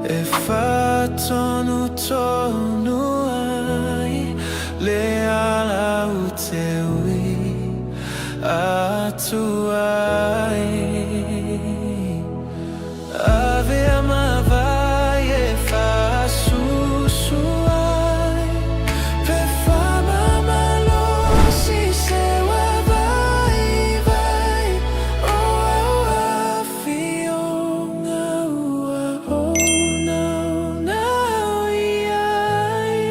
E whātonutonu ai le ala o te ui atu ai. Avea mavae e whaasusu ai, Pe whamamalosi se wa vaivai, O au awhionga ua hounaunau i ai.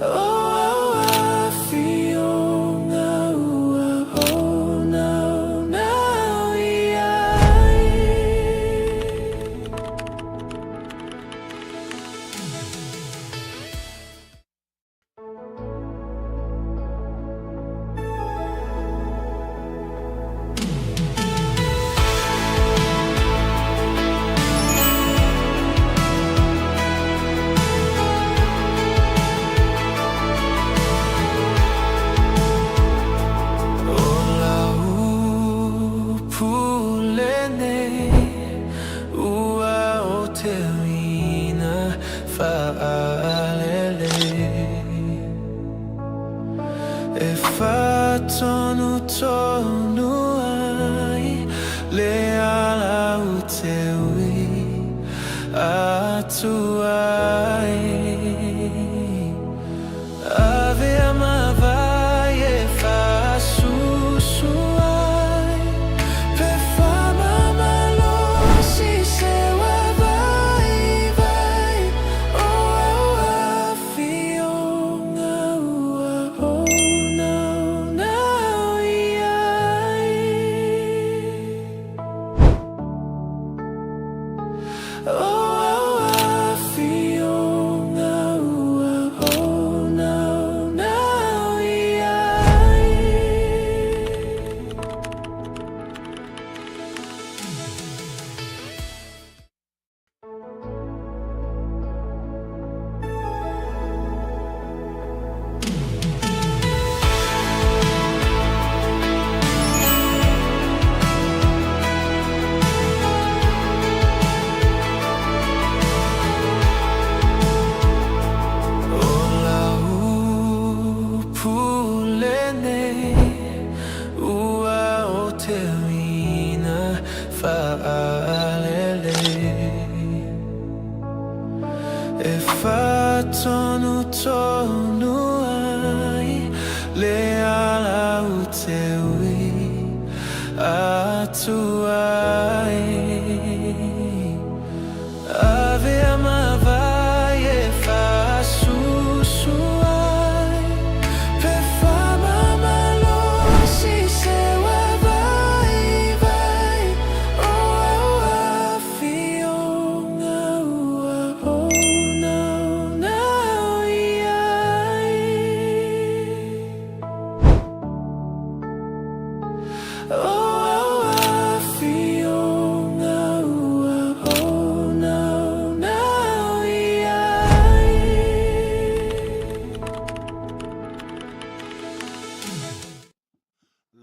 O au awhionga ua hounaunau i ai. O lau pule nei, ua o te uina whaalele. E whātonutonu ai le ala o te ui atu ai. Avea mavae e whaasusu ai, Pe whamamalosi se wa vaivai, O au awhionga ua hounaunau i ai. O au awhionga ua hounaunau i ai. O lau pule nei, ua o te uina whaalele. E whātonutonu ai le ala o te ui atu ai. Avea mavae e whaasusu ai, Pe whamamalosi se wa vaivai, O au awhionga ua hounaunau i ai. O au awhionga ua hounaunau i ai.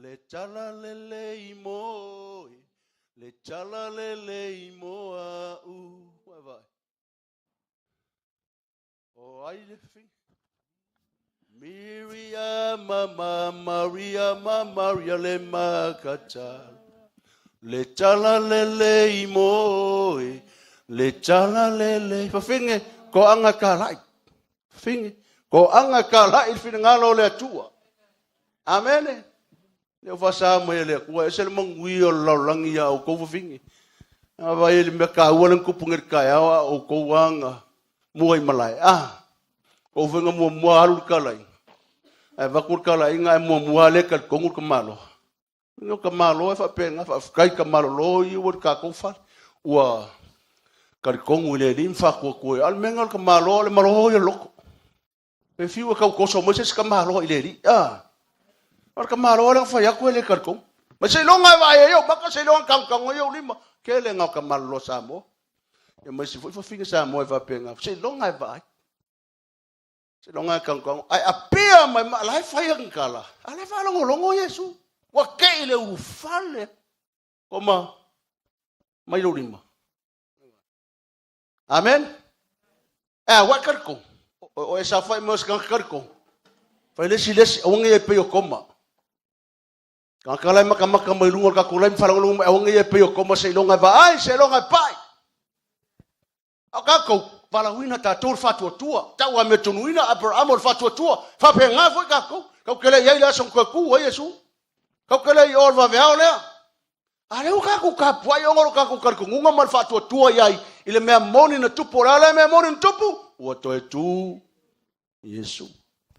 Le tala lelei mo e, le tala lelei mo a'u. Ua e vaai. O ai le fafine? Miriama ma Maria ma Maria le Makatala. Le tala lelei mo e, le tala lelei. Fafine, ko anga ka lai. Fafine, ko anga ka lai le finagalo o le Atua. Amene. Le o faasa mai e le Atua, e ese le manuia o le lalolagi ia outou fafine. A vai e le mea kaua le kupu nge le kaeao a outou anga mua i malae. Ah, o fenga muamua alu le kalaiga. Ae avatu le kalaiga ae muamua lava le talitonu le tamaloa. O tamaloa e faapena, faafetai tamalolo ia ua i le tatou fale. Ua talitonu i le Alii ma faatuatua ai. A o le mea lena o le tamaloa, o le maloa ia o le loto. E fiu e tau toso mai se isi tamaloa i le Alii. A, o le tamaloa lea na fai atu e le talitonu. Mai seiloga e vaai ai ou maka, seiloga e tanutanu ai ou lima. Tele na o tamaloloa Samoa. Ia ma isi foi fafine Samoa e faapena, seiloga e vaai. Seiloga e tanutanu. Ae apea mai ma la e fai ana tala, a la e faalogologo Iesu. Ua tei i le ulufale. Koma, mai lou lima. Amen. E a wa kariko. O e sa fai mo se kariko. Fai le si le si awangi e pe o koma. Ka kala maka maka mai lunga ka kulai mfalongolongo mai awangi e pe o koma se ilonga va ai se ilonga pai. A kākou, valaauina tatou le faatuatua, tau amiotonu Aperahama o le faatuatua, faapena foi kākou. Kau ke le i ai le aso na toe ku ai Iesu. Kau ke le i o le vaveao lea. A lea ua kākou tapuai ona o lo kākou talitonuga ma le faatuatua i ai i le mea moni na tupu. O le a lea mea moni na tupu? Ua toe tu Iesu.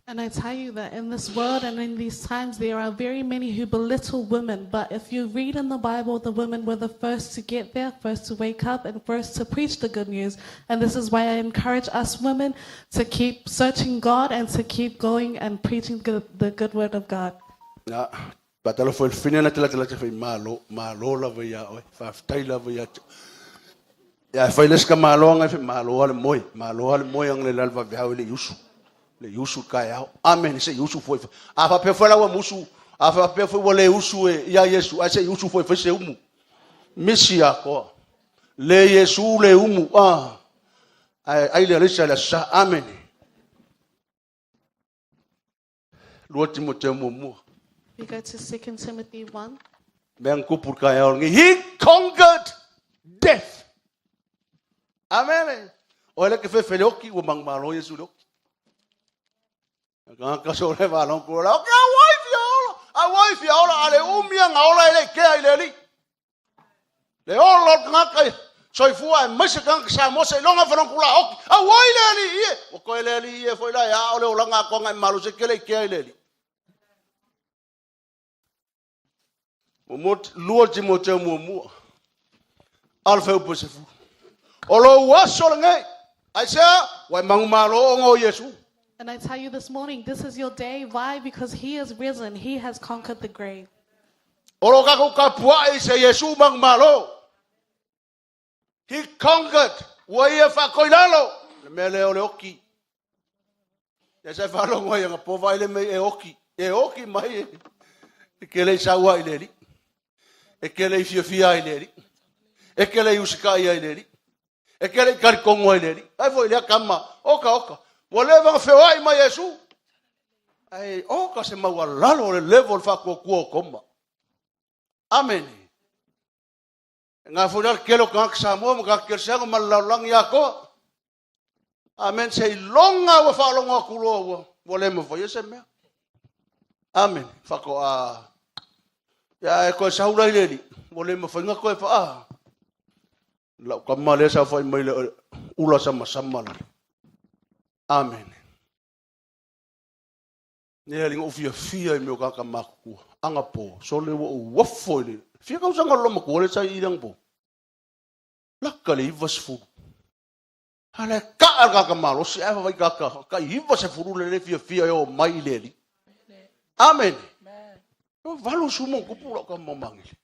And I tell you that in this world and in these times, there are very many who belittle women. But if you read in the Bible, the women were the first to get there, first to wake up, and first to preach the good news. And this is why I encourage us women to keep searching God and to keep going and preaching the good word of God. Na, faatalofa i le fine na te latalata fai malo, malo lava iā oe, faafetai lava ia te. Ia e fai le isi ka malo anga e fai malo a le moe, malo a le moe anga le la le vaveao e le i usu. Le i usu i le taeao. Amen, se i usu foi. A faapea foi la ua musu, a faapea foi ua le usu e ia Iesu, ae se i usu foi e fai se umu. Misi atoa. Le Iesu le umu, ah. Ae ai le alisa i le aso Sa. Amen. 2 Timoteo muamua. We go to 2 Timothy 1. Mea na tupu i le taeao lenei. He conquered death. Amen. O ele ke fefe le oki, ua manumalo Iesu le oki. Ka ka so le valon ko la, oki a wai fia ola, a wai fia ola, a le umi anga ola e le kea i le alii. Le ola o le tagata ia soifua aemaise tagata Samoa seiloga fanongula oki. Auai le alii e! Ua toe le alii e foi la e a o le olaga atoaga e malosi ai ke le ikea i le alii. Muamua, 2 Timoteo muamua. A o le fuaiupu e 10. O lou aso lenei. Aisea? Ua e manumalo ona o Iesu. And I tell you this morning, this is your day. Why? Because he is risen. He has conquered the grave. O lo tatou tapua'i se Iesu manumalo. He conquered. Ua ia faakoilalo. Le mea lea o le oki. Ia sa e faalogo ai anapo vaai le mea e oki. E oki mai e ke le i saua i le alii. E ke le i fiafia ai i le alii. E ke le i usikai ai i le alii. E ke le i talitonu ai i le alii. Ai foi lea tama, oka oka. Ua leva ona feoai ma Iesu. Ae oka se maualalo o le level o le faatuatua o Toma. Amene. E ngā foi la le tele o tagata Samoa ma tagata kerisiano ma le lalolagi atoa. Amen. Seiloga ua faalogo atu loa ua, ua le mafaia se mea. Amen. Faatoa ia e toe sau la i le alii, ua le mafai ona toe faa. Lau tama lea sa fai mai le ula samasama la. Amen. Ne ali ngou fiafia i mea o tagata matutua. Anapo, sole ua ou ofo i le fia tausaga o le loomatua lea sa i i le anapo. Laka le 90. A le kaa le tagata malosi ae vaavaai tagata tai 90 le le fiafia e oo mai i le Alii. Amene. O 80 ma ona tupu lau tama magele.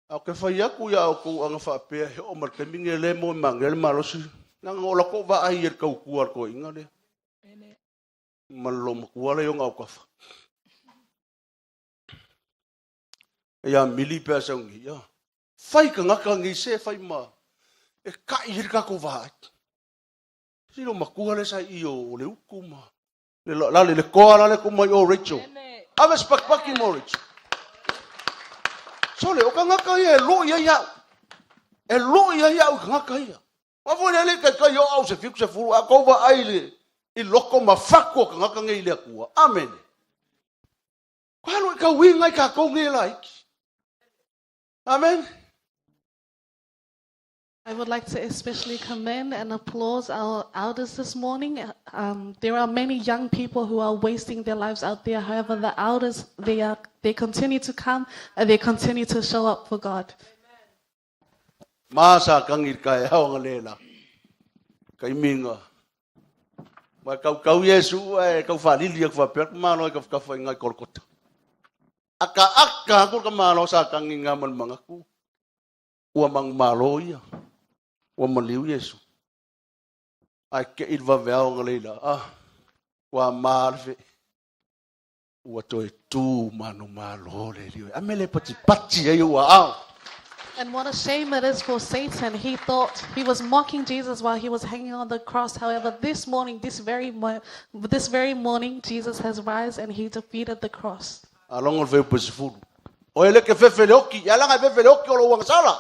A ou te fai atu ia outou ana faapea he oo mai le taimi nei le moe magele le malosi, leaga na o latou vaai i le tautua a le toeaina lea. Ma le loomatua lea i ona autafa. Ia mili pe a sau nei, ia. Fai tagata nei se fai ma e kai ai le tatou vaai. Si loomatua lea sa i i o le utu ma le la le toa la le tu mai o Rachel. Ave se pakipaki mo Rachel. Sole, o tagata ia e lui ai au. E lui ai au i tagata ia. Aua foi le le taitai o au se 70, a tou vaai i le i loko ma fatu o tagata nei i le Atua. Amene. Ko alu i tauiga i tatou nei e laiti. Amen. I would like to especially commend and applaud our elders this morning. There are many young people who are wasting their lives out there. However, the elders, they continue to come and they continue to show up for God. Ma sa kangi i le taeao anga le la. Ka iminga. Ma kaukau Iesu ae tau faalili atu faapea ku malo i kafakafa i ngai Kolokota. Akaaka aku le tamaloa sa tagi i nga ma le manatu. Ua manumalo ia. Ua maliu Iesu. Ae kei le vaveao anga leila. Ah, ua ma le fe. Ua toe tu manumalo le Alii. A mea lea e patipati ai ou aao. And what a shame it is for Satan. He thought he was mocking Jesus while he was hanging on the cross. However, this morning, this very morning, Jesus has rise and he defeated the cross. A logo le fuaiupu 10. O e le ke fefe le oki, e alaga e fefe le oki o lou agasala.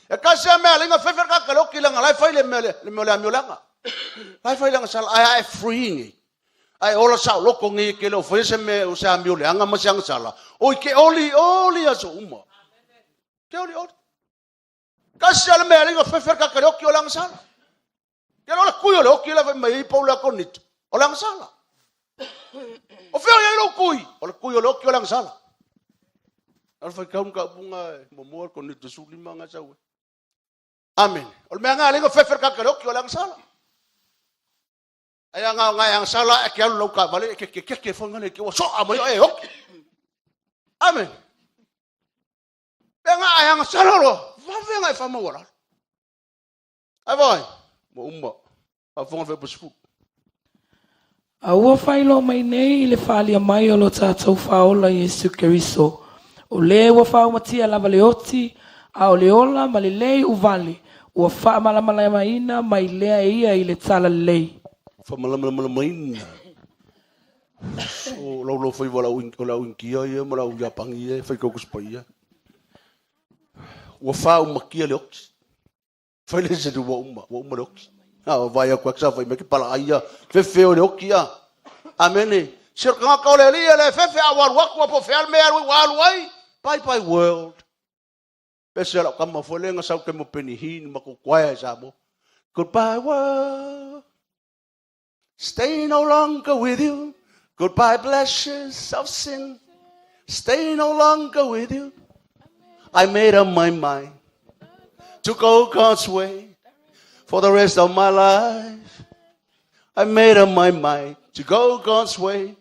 E kasi a mea alinga fefe le kaka le oki leaga la e fai le mea le mea o le amio leaga. La e fai le agasala, ae a e free nei. A e ola saoloko nei e ke le o faia se mea o se amio leaga ma se agasala. Oi ke oli oli aso uma. Ke oli oli. Kasi a le mea alinga fefe le kaka le oki o le agasala. Ke le o le kui o le oki la fai mai ai pau le akonito. O le agasala. O fea o i ai lou kui? O le kui o le oki o le agasala. A le faitau ka upunga e muamua le konito 15 nga sau e. Amen. O le mea nga alinga fefe le kaka le oki o le agasala. Ai anga o ngai agasala e ke alu lau ka vale e ke ke ke ke fonga le ke ua soa mai o e oki. Amen. Mea nga ai agasala loa. Vave nga e whamau alalo. Ai vai, ua uma. Faafofoga le fuaiupu 10. A ua faailoa mai nei i le faaalia mai o lo tatou Faaola Iesu Keriso, o le ua faaumatia lava le oti, a o le ola ma le le iuvale, ua faamalamalamaina mai lea e ia i le talalelei. Faamalamalamaina. O lau faiva o le au Initia ia ma le au Iapani ia e faitau Tusi Paia. Ua faaumatia le oti. Fai le se ua uma, ua uma le oti. A o vai aku sa fai mai ke pala ai ia, fefe o le oti ia. Amene. Se o le tagata o le Alii e le fefe a ua alu atu a po o fea le mea e alu ai ua alu ai. Bye bye world. Pese lau kama foi le nga sau ke mo Penny Hinn ma ko choir i Samoa. Goodbye world. Stay no longer with you. Goodbye pleasures of sin. Stay no longer with you. I made up my mind to go God's way for the rest of my life. I made up my mind to go God's way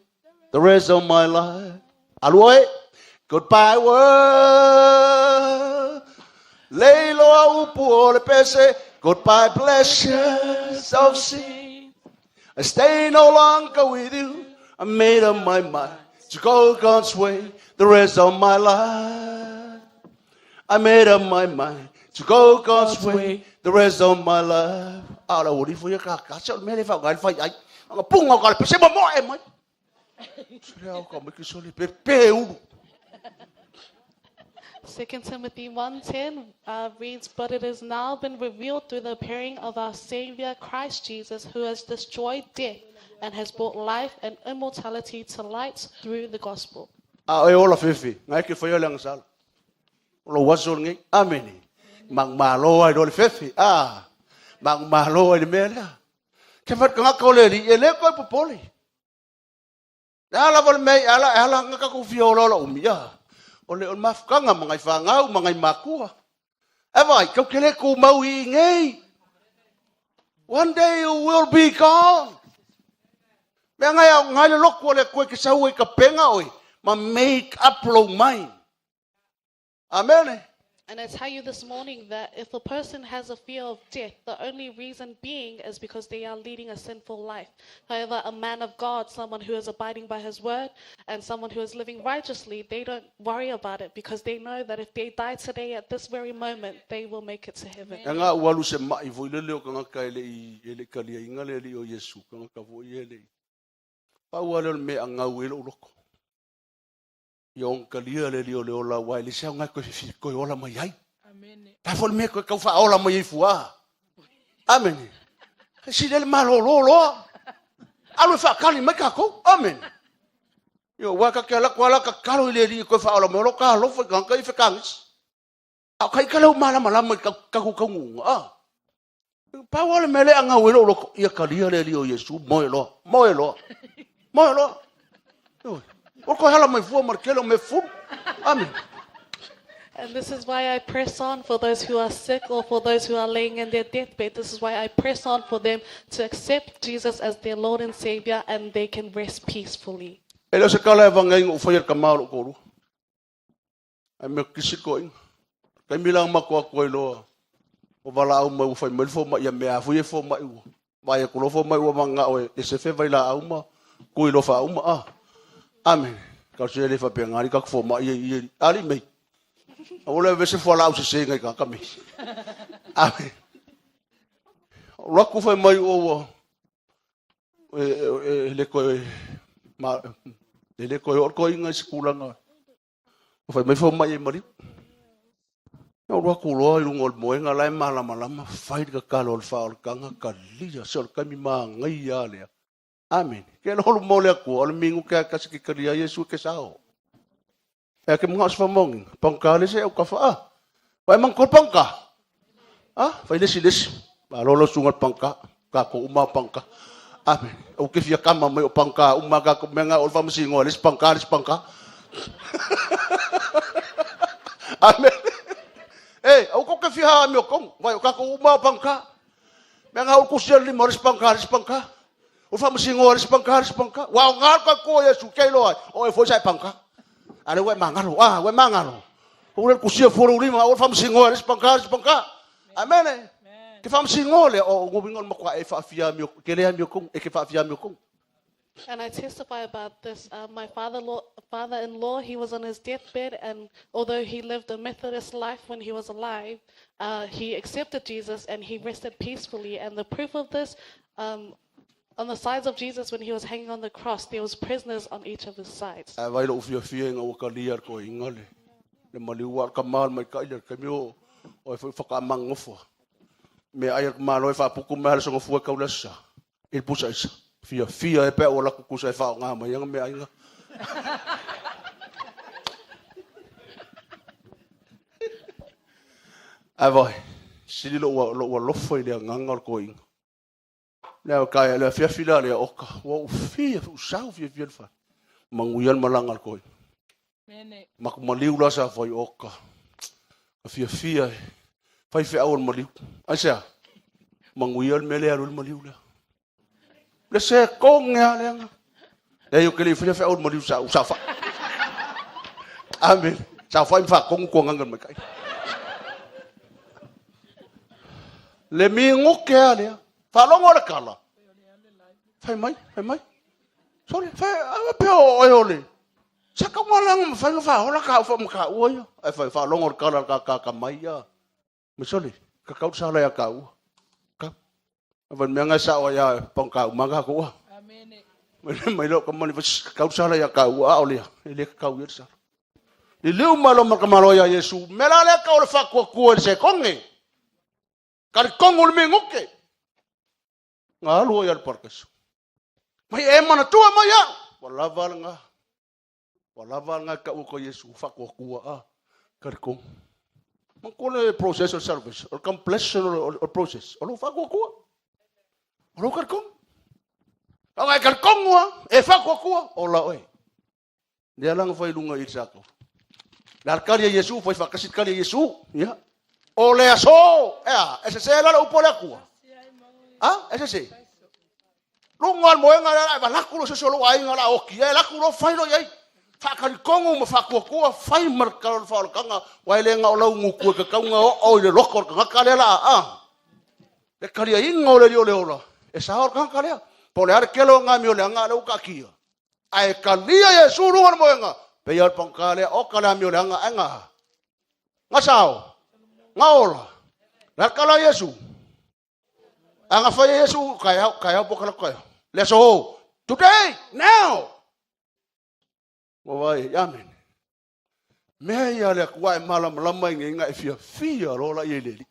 the rest of my life. Alu oe. Goodbye world. Le iloa upu o le pese. Goodbye pleasures of sin. I stay no longer with you. I made up my mind to go God's way the rest of my life. I made up my mind to go God's way the rest of my life. A la uri foi ka ka se o mele fa ga fai ai. Nga punga ka le pese mo mo e mai. Se au ka mai ki sole pe pe ulu. 2 Timothy 1:10 reads, "But it has now been revealed through the appearing of our Savior Christ Jesus, who has destroyed death and has brought life and immortality to light through the gospel." A e ola fefe, ngai ke fai o le agasala. O lou aso lenei. Amene. Magumalo ai lo le fefe. Ah. Magumalo ai le mea lea. Ke fai tagata o le Alii, e le koe popole. Le a lava le mea i ala, e ala nga kakou fia ola ola umi, ah. O le o le mafukanga ma ngai whangau, ma ngai makua. E vai, kau ke le kūmau i nei. One day you will be gone. Mea ngai au ngai le loku o le koe ke sau ai ka penga oi, ma make up lou mind. Amen. And I tell you this morning that if a person has a fear of death, the only reason being is because they are leading a sinful life. However, a man of God, someone who is abiding by his word, and someone who is living righteously, they don't worry about it because they know that if they die today at this very moment, they will make it to heaven. E ngā ualu se mai foi lele o kangaka e le i, e le kalia inga le li o Yesu, kangaka foi e le i. Pau ale o le mea ngau e lou loko. Ia ong kalia le li o le ola wa e le se au ngai koe whiwhi koe ola mai ai. Amen. Ta fo le mea koe kau whaola mai ai fua. Amen. He si lele malolo loa. Alu e whaakali mai kākou. Amen. Io wa ka ke ala ko ala ka kalo i le li koe whaola mai olo ka alofa i kangaka i whekangis. A kai ka leu malamalama i ka kau kau ngunga. Ah. Pau ale mele anga o lo loko ia kalia le li o Yesu moe loa. Moe loa. Moe loa. Oi. O ko hala mai fua ma le kele o me fulu. Amen. And this is why I press on for those who are sick or for those who are laying in their deathbed. This is why I press on for them to accept Jesus as their Lord and Savior and they can rest peacefully. E le o se kala e vanga inga u whai ka mao lo koru. Ai me kisi ko inga. Kai mila ma ko ko loa. O vala au mai u whai mai fo mai ia mea fui e fo mai u. Vai e kulo fo mai ua manga o e se fe vai la au ma kui lo fa uma a. Amene. Kau se le faapea ngari ka fo ma ia ia ali mei. O le vese fualaau sese ngai ka ka mei. Amene. O laku fai mai o ua e, e, le koe ma e le koe o koe inga se kulanga. O fai mai fo mai e maliu. Na ulu aku loa i luga o le moega la e malamalama fai le kakalo o le faaolataga kalia se o le taimi magaia lea. Amene. Ke lo mo le Atua, o le mingu ke akasi ke kalia Iesu ke sao. E ke mga o se whamongi. Pangka le se au ka wha. Wai mang ko pangka. Ah, fai lesi lesi. Ma lolo sunga pangka. Ka ko uma pangka. Amen. O ke fia kama mai o pangka uma ka ko menga o whamasi ngoa lesi pangka lesi pangka. Amen. Eh, au ko ke fia mi o kong. Vai o ka ko uma pangka. Menga o kusia lima lesi pangka lesi pangka. O whamasi ngoa lesi pangka lesi pangka. Wa o ngal ka ko Yesu ke loa. O e foi sai pangka. Ale ue mangalo. Ah, ue mangalo. O le kusia furu lima o whamasi ngoa lesi pangka lesi pangka. Amen. Ke whamasi ngoa le o ngowinga o makwa e whaafia mi o ke lea mi o kong e ke whaafia mi o kong. And I testify about this. My father-in-law, he was on his deathbed, and although he lived a Methodist life when he was alive, he accepted Jesus and he rested peacefully. And the proof of this, on the sides of Jesus when he was hanging on the cross, there was prisoners on each of his sides. Ae vai lou fiafia ina ua kalia le toeaina le le maliu a o le tama le maita'i le taimi o o e foi whakaamangofo. Me ai a le malo e whaapuku mai le songofua e kau le aso sa. I le pusa aisa. Fiafia e pea ua laku kusa e whaonga mai anga mea aiga. Ae vai, sili lou lou alofa i le agaga o le toeaina. Le au kai le afiafi la le oka. Ua ou fia u sau fiafia le fale. Manuia le malaga a le toeaina. Maku maliu la sa fai oka. Ka fiafia e fai feau o le maliu. Aisea? Manuia le mea lea alu ai le maliu lea. Le se konge a leaga. Leai o ke le i faia feau o le maliu sa u sa fai. Amen. Sa fai ma faatonu tuagaga mai kai. Le migoke a lea. Faalogo le kala. Fai mai, fai mai. Sole, fai, a pea o oe o le. Sa kau malanga ma fai whahola ka uwha maka ua ia. Ai fai faalogo le kala ka ka ka mai ia. Me sole, ka kau sala ia ka ua. Ka. Vai mea ngai sa o ia pong ka umanga ko ua. Amen. Mai mai lo ka mani ka kau sala ia ka ua o lea. E le ka kau ia sala. Le leu malo ma ka malo ia Yesu. Me la le ka o le whakua kua le se konge. Ka le kongo le mengoke. Ngā alu ia le parakaso. Mai e manatua mai au. Ua lava le ngā. Ua lava le ngā ka ua ko Yesu whakua kua a. Ka le kongo. Ma ko le process of salvation. O le completion o le process. O lo whakua kua. O lo ka le kongo. Ka ngai ka le kongo a. E whakua kua. O la oe. Lea la na fai lunga i sa ko. Le alkali a Iesu, fai whakasi kali a Iesu. Ia. O le aso, ea, e se se la le upo le akua. A, e se se. Lunga al moenga le la laku lo se lo ainga la oki, e laku lo fai lo iai. Whakari kongu ma whakuakua, fai marka o le whaolakanga, wai le nga o lau nguku e kakaunga o o i le loko o le kangaka lea la, a. Le kalia inga o le li o le ola, e sa o le kangaka lea. Po le are kelo ngā mi o le anga le uka kia. Ae kalia Iesu luga o le moega, pei a le pangka lea, oka le amio le anga ae nga. Nga sao, nga ola. Le kala Iesu. A nga fai Iesu, kai au, kai au po kala kai. Le so, today, now. Ua vai, amen. Mea ia le Atua e malamalama i ngei e fiafia lo la i le li.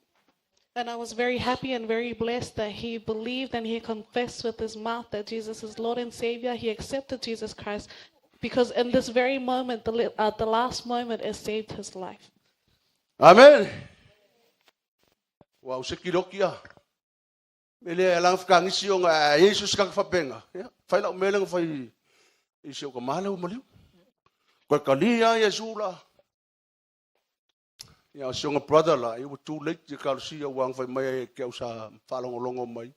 And I was very happy and very blessed that he believed and he confessed with his mouth that Jesus is Lord and Savior. He accepted Jesus Christ because in this very moment, the last moment, it saved his life. Amen. Ua u se kiloki a. Me le lang whakangisi o ngā Yesus ka whapenga. Ya, whai lau mele nga whai i se o ka male o maliu. Koe kalia Yesu la. Ya, o se brother la, it was too late i ka lusia ua ang whai mai e ke au sa whaalongolongo mai.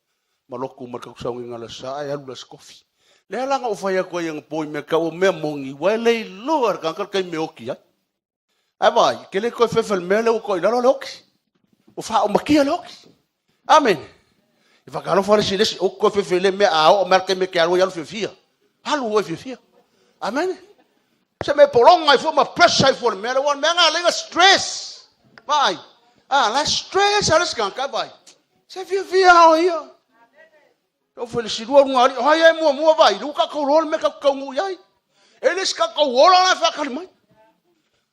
Maloku ma ka kusaungi ngala sa ai alu la skofi. Le alanga o whai ako ai ang poi me ka o mea mongi, wai lei loa ka kai me oki ai. Ai vai, ke le koe fefe le mea le o koe lalo le oki. O wha o makia le oki. Amen. I whakalofa le si lesi o koe fefe le mea a o mea ke me ke alu i alu fiafia. Alu o fiafia. Amen. Se me pologa ai fua ma pressure ai fua le mea lea, ua mea nga lenga stress. Vai. Ah, la stress a le skanga vai. Se fia fia o ia. Tau fai le silua lunga ali, o ai e mua mua vai, lu ka kau loa le mea ka kau ngu iai. E le sika kau ola la whakali mai.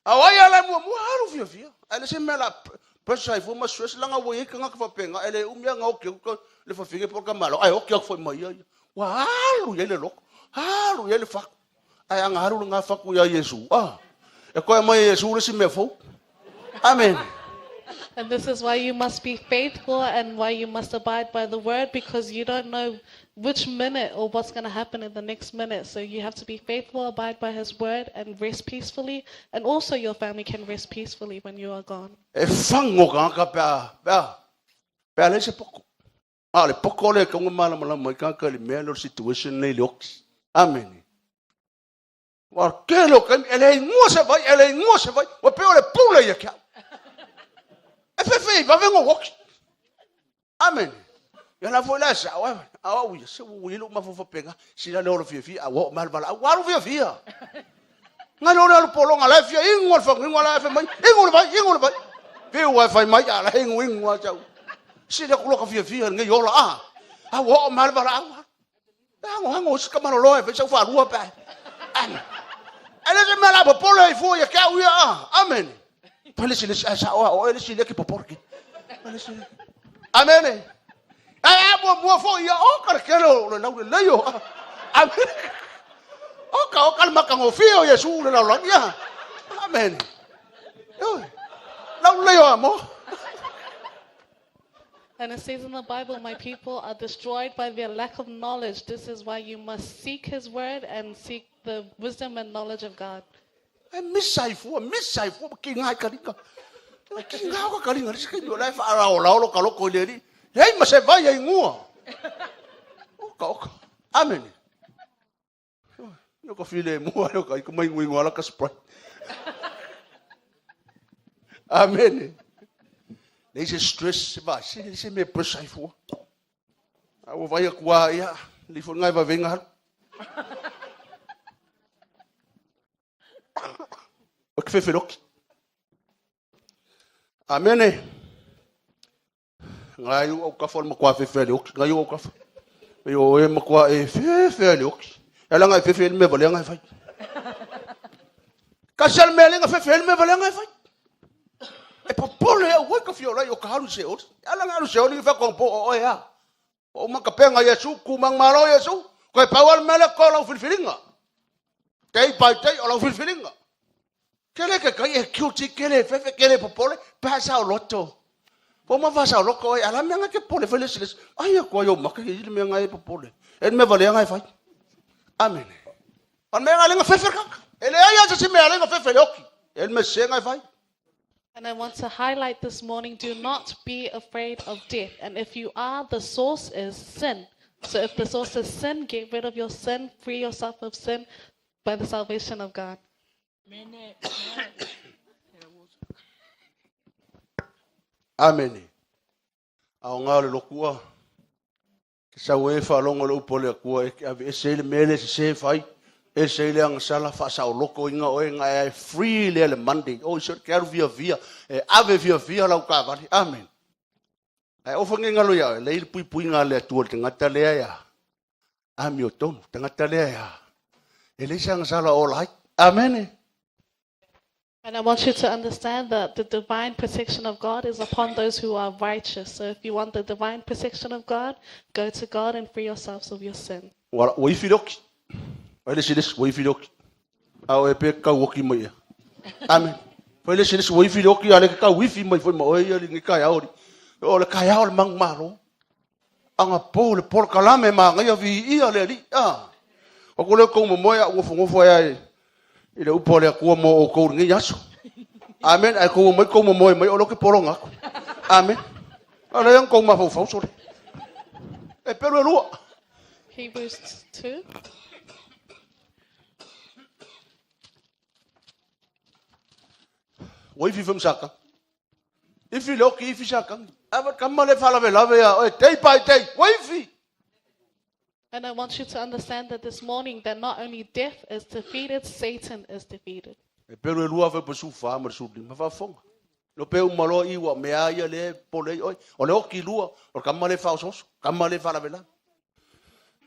A o ai ala mua mua alu fia fia. A le se mea la pressure ai fua ma stress langa ua iai kanga ka whapenga, e le umia nga oke ka le whawhinge po ka malo. Ai oke aku fai mai ia. Ua alu iai le loko, alu iai le whaku. Ai anga alu le ngā whaku ia Iesu. Ah, e koe mai Iesu le si mea fou. Amen. And this is why you must be faithful and why you must abide by the word because you don't know which minute or what's going to happen in the next minute. So you have to be faithful, abide by his word, and rest peacefully. And also your family can rest peacefully when you are gone. E whango ka ka pea, pea, pea le se poko. A o le poko le kaunga malamalama mai ka ka le mea le situation nei le oki. Amen. Wa ke lo ka e le ingoa se vai, e le ingoa se vai, wa pe o le pule ia kia. E fe fe va vengo oki. Amen. Ia la foi la sa wa a wa ia se wu ilu ma fo penga si la le olo fia fia a wa mal bala wa lu fia fia. Nga lo le polonga la fia ingo le fangu ingo la fe mai ingo le vai ingo le vai. Fe wa fai mai a la ingo ingo a chau. Si le kulo ka fia fia ngai ola a. A wa mal bala a. Hango hango se kamalo loe fe sau whalua pe. Amen. Ele se mea la popole i fua ia kia uia a. Amen. Pale si le sa oa o ele si le ki popore ki. Pale si. Amen. Ai a mua mua fo ia o ka le kele o le lau le leio. Amen. O ka le makangofia o Yesu le lau langi a. Amen. Oi. Lau leio a mo. And it says in the Bible, my people are destroyed by their lack of knowledge. This is why you must seek his word and seek the wisdom and knowledge of God. E misa i fua, misa i fua, ki ngai karinga. Ki ngā ka karinga, risi kai mea lai whaarao lao lo ka loko i le ri. Hei ma se vai ai ngua. Oka, oka. Amen. Yo ka file mua, yo ka i mai ngui ngua la ka Sprite. Amen. Nei se stress se va, se se me pressure i fua. A ua vai aku a ia, li fo ngai va venga halu. O ke fefeloki. Amene. Ngai au kafa le makua fefe le oki. Ngai au kafa. E o e makua e fefe le oki. Ala ngai fefe le me vale ngai fai. Kasi al me lenga fefe le me vale ngai fai. E popole au wai ka fiola o ka halu se ori. Ala ngai se ori fa ko po o e a. O makapenga Yesu, kumang malo Yesu. Koe pau al mele ko lau filfilinga. Day by day o lau filfilinga. Kele ke kai e guilty, kele fefe, kele popole, pa sa o loto. Po ma fa sa o loko ai, ala mea ke pole fele siles. Ai ko yo maka i le mea ngai popole. E me vale ngai fai. Amen. O mea ngai lenga fefe kaka. E le ai asa si mea lenga fefe le oki. E me se ngai fai. And I want to highlight this morning, do not be afraid of death. And if you are, the source is sin. So if the source is sin, get rid of your sin, free yourself of sin by the salvation of God. Amen. A o ngā le lokua. Ke sau e whalongo le upo le akua e ke ave e se le mele se se whai. E se le anga sala wha sa o loko inga o e ngā e free le le Monday. O i ke aru via via. E ave via via lau ka vali. Amen. Ai o whange ngalo ia, le ili pui pui ngā le atua te ngata lea ia. Ami o tonu, te ngata lea ia. E le se anga sala o lai. Amen. And I want you to understand that the divine protection of God is upon those who are righteous. So if you want the divine protection of God, go to God and free yourselves of your sin. Wala, ua ifi loki. Fai le sile ua ifi loki. A o e pe kau oki mai ia. Amen. Fai le sile ua ifi loki a le kau ifi mai foi ma oe ia li ngi kai aori. O le kai ao le mang malo. Anga po le pol kalame ma ngai vi ia le li. Ah. O ko le kou mo moe a ua fongofo ai i le upo le akua mo o kou ngi aso. Amen. Ai kou mai kou mo moe mai o lo ke polo ngako. Amen. A le yang kou ma fau fau sore. E pelu e lua. Hebrews 2. Ua ifi fam saka. Ifi loki ifi saka. Ava kama le fala ve lave ya. Oi day by day. Ua ifi. And I want you to understand that this morning that not only death is defeated, Satan is defeated. E pelu e lua fe pa su fa ma su lima faafofoga. Lo pe uma loa i ua mea ia le pole i oi. O le oki lua, o le kama le faaosooso, kama le faalavelave.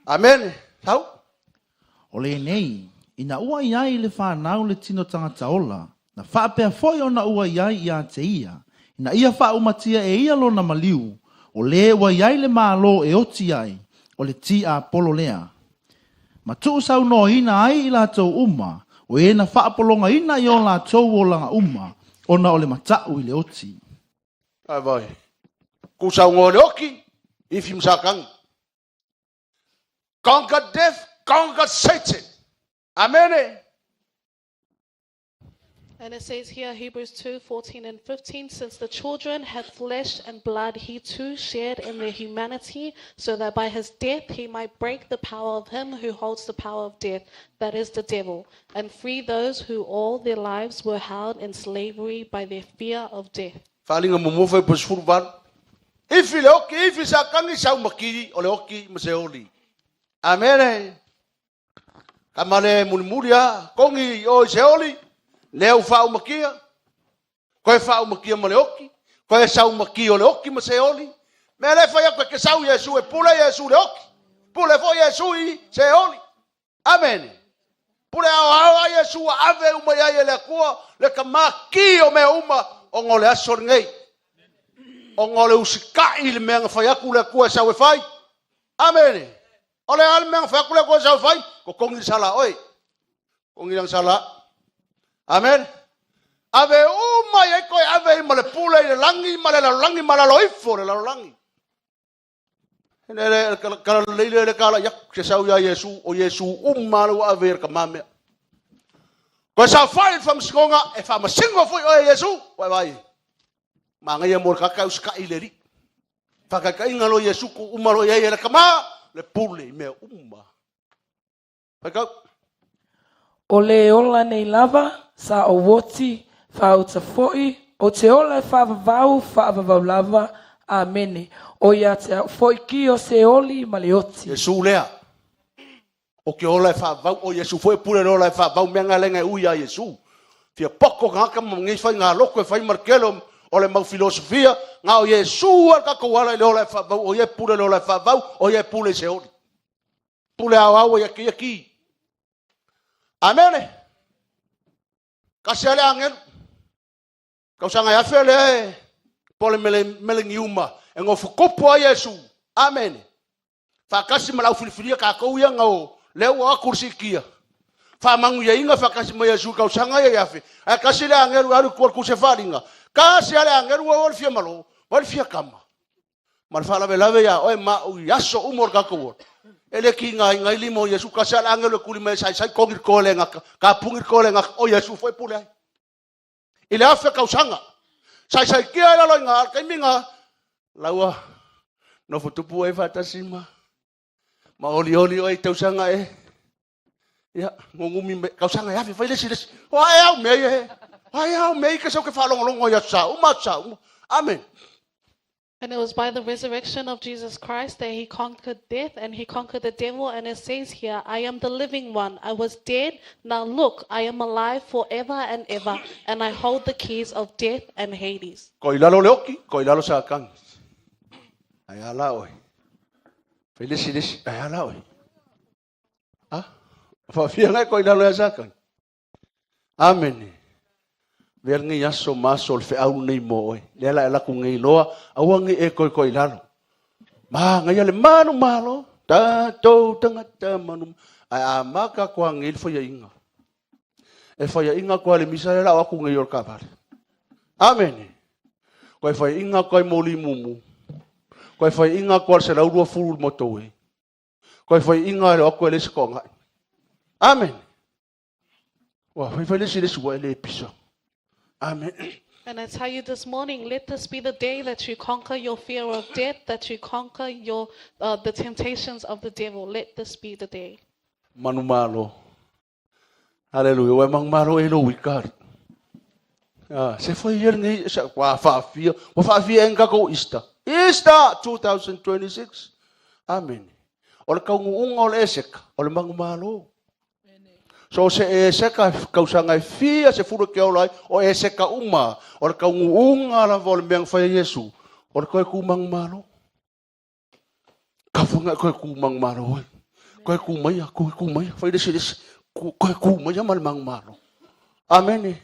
Amene. Sau. O lenei, ina ua i ai i le fanau le tino tagata ola, na faapea foi ona ua i ai ia te ia, ina ia faaumatia e ia lona maliu, o lē ua i ai le Malo e oti ai, o le tiapolo lea. Ma tuusaunoaina ai i latou uma, o e na faapologaina i o latou olaga uma, ona o le mataʻu i le oti. Ai vai. Ku saunoa le oki, ifi ma sakagi. Conquer death, conquer Satan. Amene. And it says here, Hebrews 2 14 and 15, since the children have flesh and blood, he too shared in their humanity, so that by his death he might break the power of him who holds the power of death, that is the devil, and free those who all their lives were held in slavery by their fear of death. Faaaliga muamua fuaiupu 18. Ifi le oki, ifi sakagi sau maki o le oki ma seoli. Amene. Kama le mulimuli a, kongi o i seoli, lea ua faaumakia, koe faaumakia ma le oki, koe saumaki o le oki ma seoli. Mea le fai atu e ke sau Iesu e pule Iesu le oki. Pule foi Iesu i seoli. Amene. Pule aoao a Iesu ua ave uma i ai e le Atua le kamaki o mea uma ona o le aso lenei. Ona o le usikai i le mea na fai atu le Atua e sau e fai. Amene. O le a le mea na fai atu le Atua e sau e fai? Totogi le sala a oe. Totogi lana sala. Amene. Ave uma i ai koe ave ai ma le pule i le lagi ma le lalolagi ma lalo ifo o le lalolagi. Le kalalelei le le kala ia se sau ia Iesu o Iesu uma le ua ave i le kamamea. Koe saofai i le faamasinoga e faamasino foi oe e Iesu. Ua e vaai. Manaia mo le tagata e usitai i le Alii. Faataitaiga loa Iesu tuu uma loa i ai e le tama le pule i mea uma. Faitau. O le ola nei lava, sa ou oti, faauta foi, ou te ola e faavavau, faavavau lava. Amene. O ia te au foi ki o Seoli ma le oti. Iesu lea. O ke ola e faavavau, o Iesu foi e pule le ola e faavavau, mea nga lenga e ui ia Iesu. Fia poko tagata ma nei faiga loto e fai ma le tele o le mau filosofia, na o Iesu a le tatou ala i le ola e faavavau, o ia e pule le ola e faavavau, o ia e pule i Seoli. Pule aoao ia kia ki. Amene. Kasi a le agelu. Tausaga e afe lea e po le mele, meleniuma e nofotupu ai Iesu. Amene. Faatasi ma le aufilifilia tatou ia na o lea ua o atu le siitia. Faamanuiaina faatasi ma Iesu i tausaga ia e afe. Ae tasi le agelu e alu i tua o le tusi e faaaliga. Tasi lava le agelu ua o le fia malo, ma le fia kama. Ma le faalavelave ia oe ma au i aso uma o le tatou ola. E le tigaina ai lima o Iesu. Tasi lava le agelu e tuli mai e saisai togi le toa le gata, tapuni le toa le gata, o Iesu foi e pule ai. I le afe tausaga. Saisaitia ai lalo i ina, a o le taimi ina, laua nofo tupu ai faatasi ma ma olioli oe i tausaga e ia gugumi mai tausaga e afe fai le isi le isi. O ae au mea ia e. O ae au mea ia ke sau ke faalogologo i aso sa uma aso sa uma. Amen. And it was by the resurrection of Jesus Christ that he conquered death and he conquered the devil. And it says here, I am the living one. I was dead. Now look, I am alive forever and ever, and I hold the keys of death and Hades. Ko i lalo le oki, ko i lalo sa kagi. Ai a la oe. Fai le isi le isi, ai a la oe. A? Faafia ngai ko i lalo ia sa kagi. Amene. Avea lenei aso ma aso o le feau lenei mo oe. Lea la e alu atu nei loa, aua nei e koikoi i lalo. Manaia le manumalo, tatou tagata manumalo. Ae amata atu lava nei le faiaina. E faiaina atu lava i le misa lea o le a o atu nei o le taavale. Amene. Koe faiaina atu lava i moli mumu. Koe faiaina atu lava i le 120 i le motorway. Koe faiaina e le o atu e leai se toagai. Amene. Ua fai fai le isi le isi ua e le pisa. Amen. And I tell you this morning, let this be the day that you conquer your fear of death, that you conquer the temptations of the devil. Let this be the day. Manumalo. Haleluia. Ua e manumalo e lou ikari. Ah, se fai ia lenei, sa, ua faafia, ua faafia e ni tatou Easter. Easter 2026. Amen. O le taunuuga o le Eseka, o le manumalo. So o se Eseka tausaga e fia sefulu e te ola ai, o Eseka uma, o le taunuuga lava o le mea na fai e Iesu, o le toe tu manumalo. Kafuga e toe tu manumalo ai. Toe tu maia, toe tu maia, fai le isi le isi, toe tu maia ma le manumalo. Amene.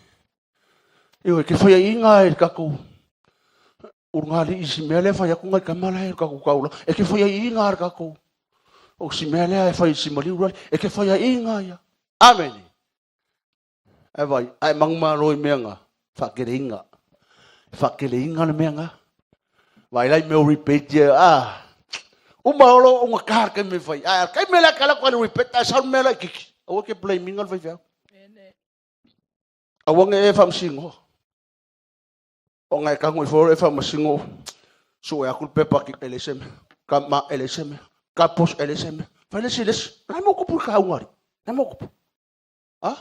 Ioe, ke faiaʻiga e le tatou ulugalii i si mea lea e fai atu nai tama la e le tatou taulaga. E ke faiaʻiga le tatou o si mea lea e fai i si maliu lale. E ke faiaʻiga ia. Amene. Ae vai, ae manumalo i mea na, faakeleina. Faakeleina le mea na. Vai lai mea o rebate ia, ah, uma olo o nga ka le taimi e fai. Ae taimi lea ka lako le rebate, ae sau le mea laititi. Aua ke blame inga le faifeau. Aua ne e faamasinoa. Ona e tago ifo e faamasino, sue atu le pepa e leai se mea. Ka ma e leai se mea. Ka poso e leai se mea. Fai le isi le isi. Na mo kupu i ka auga ali. Na mo kupu. A?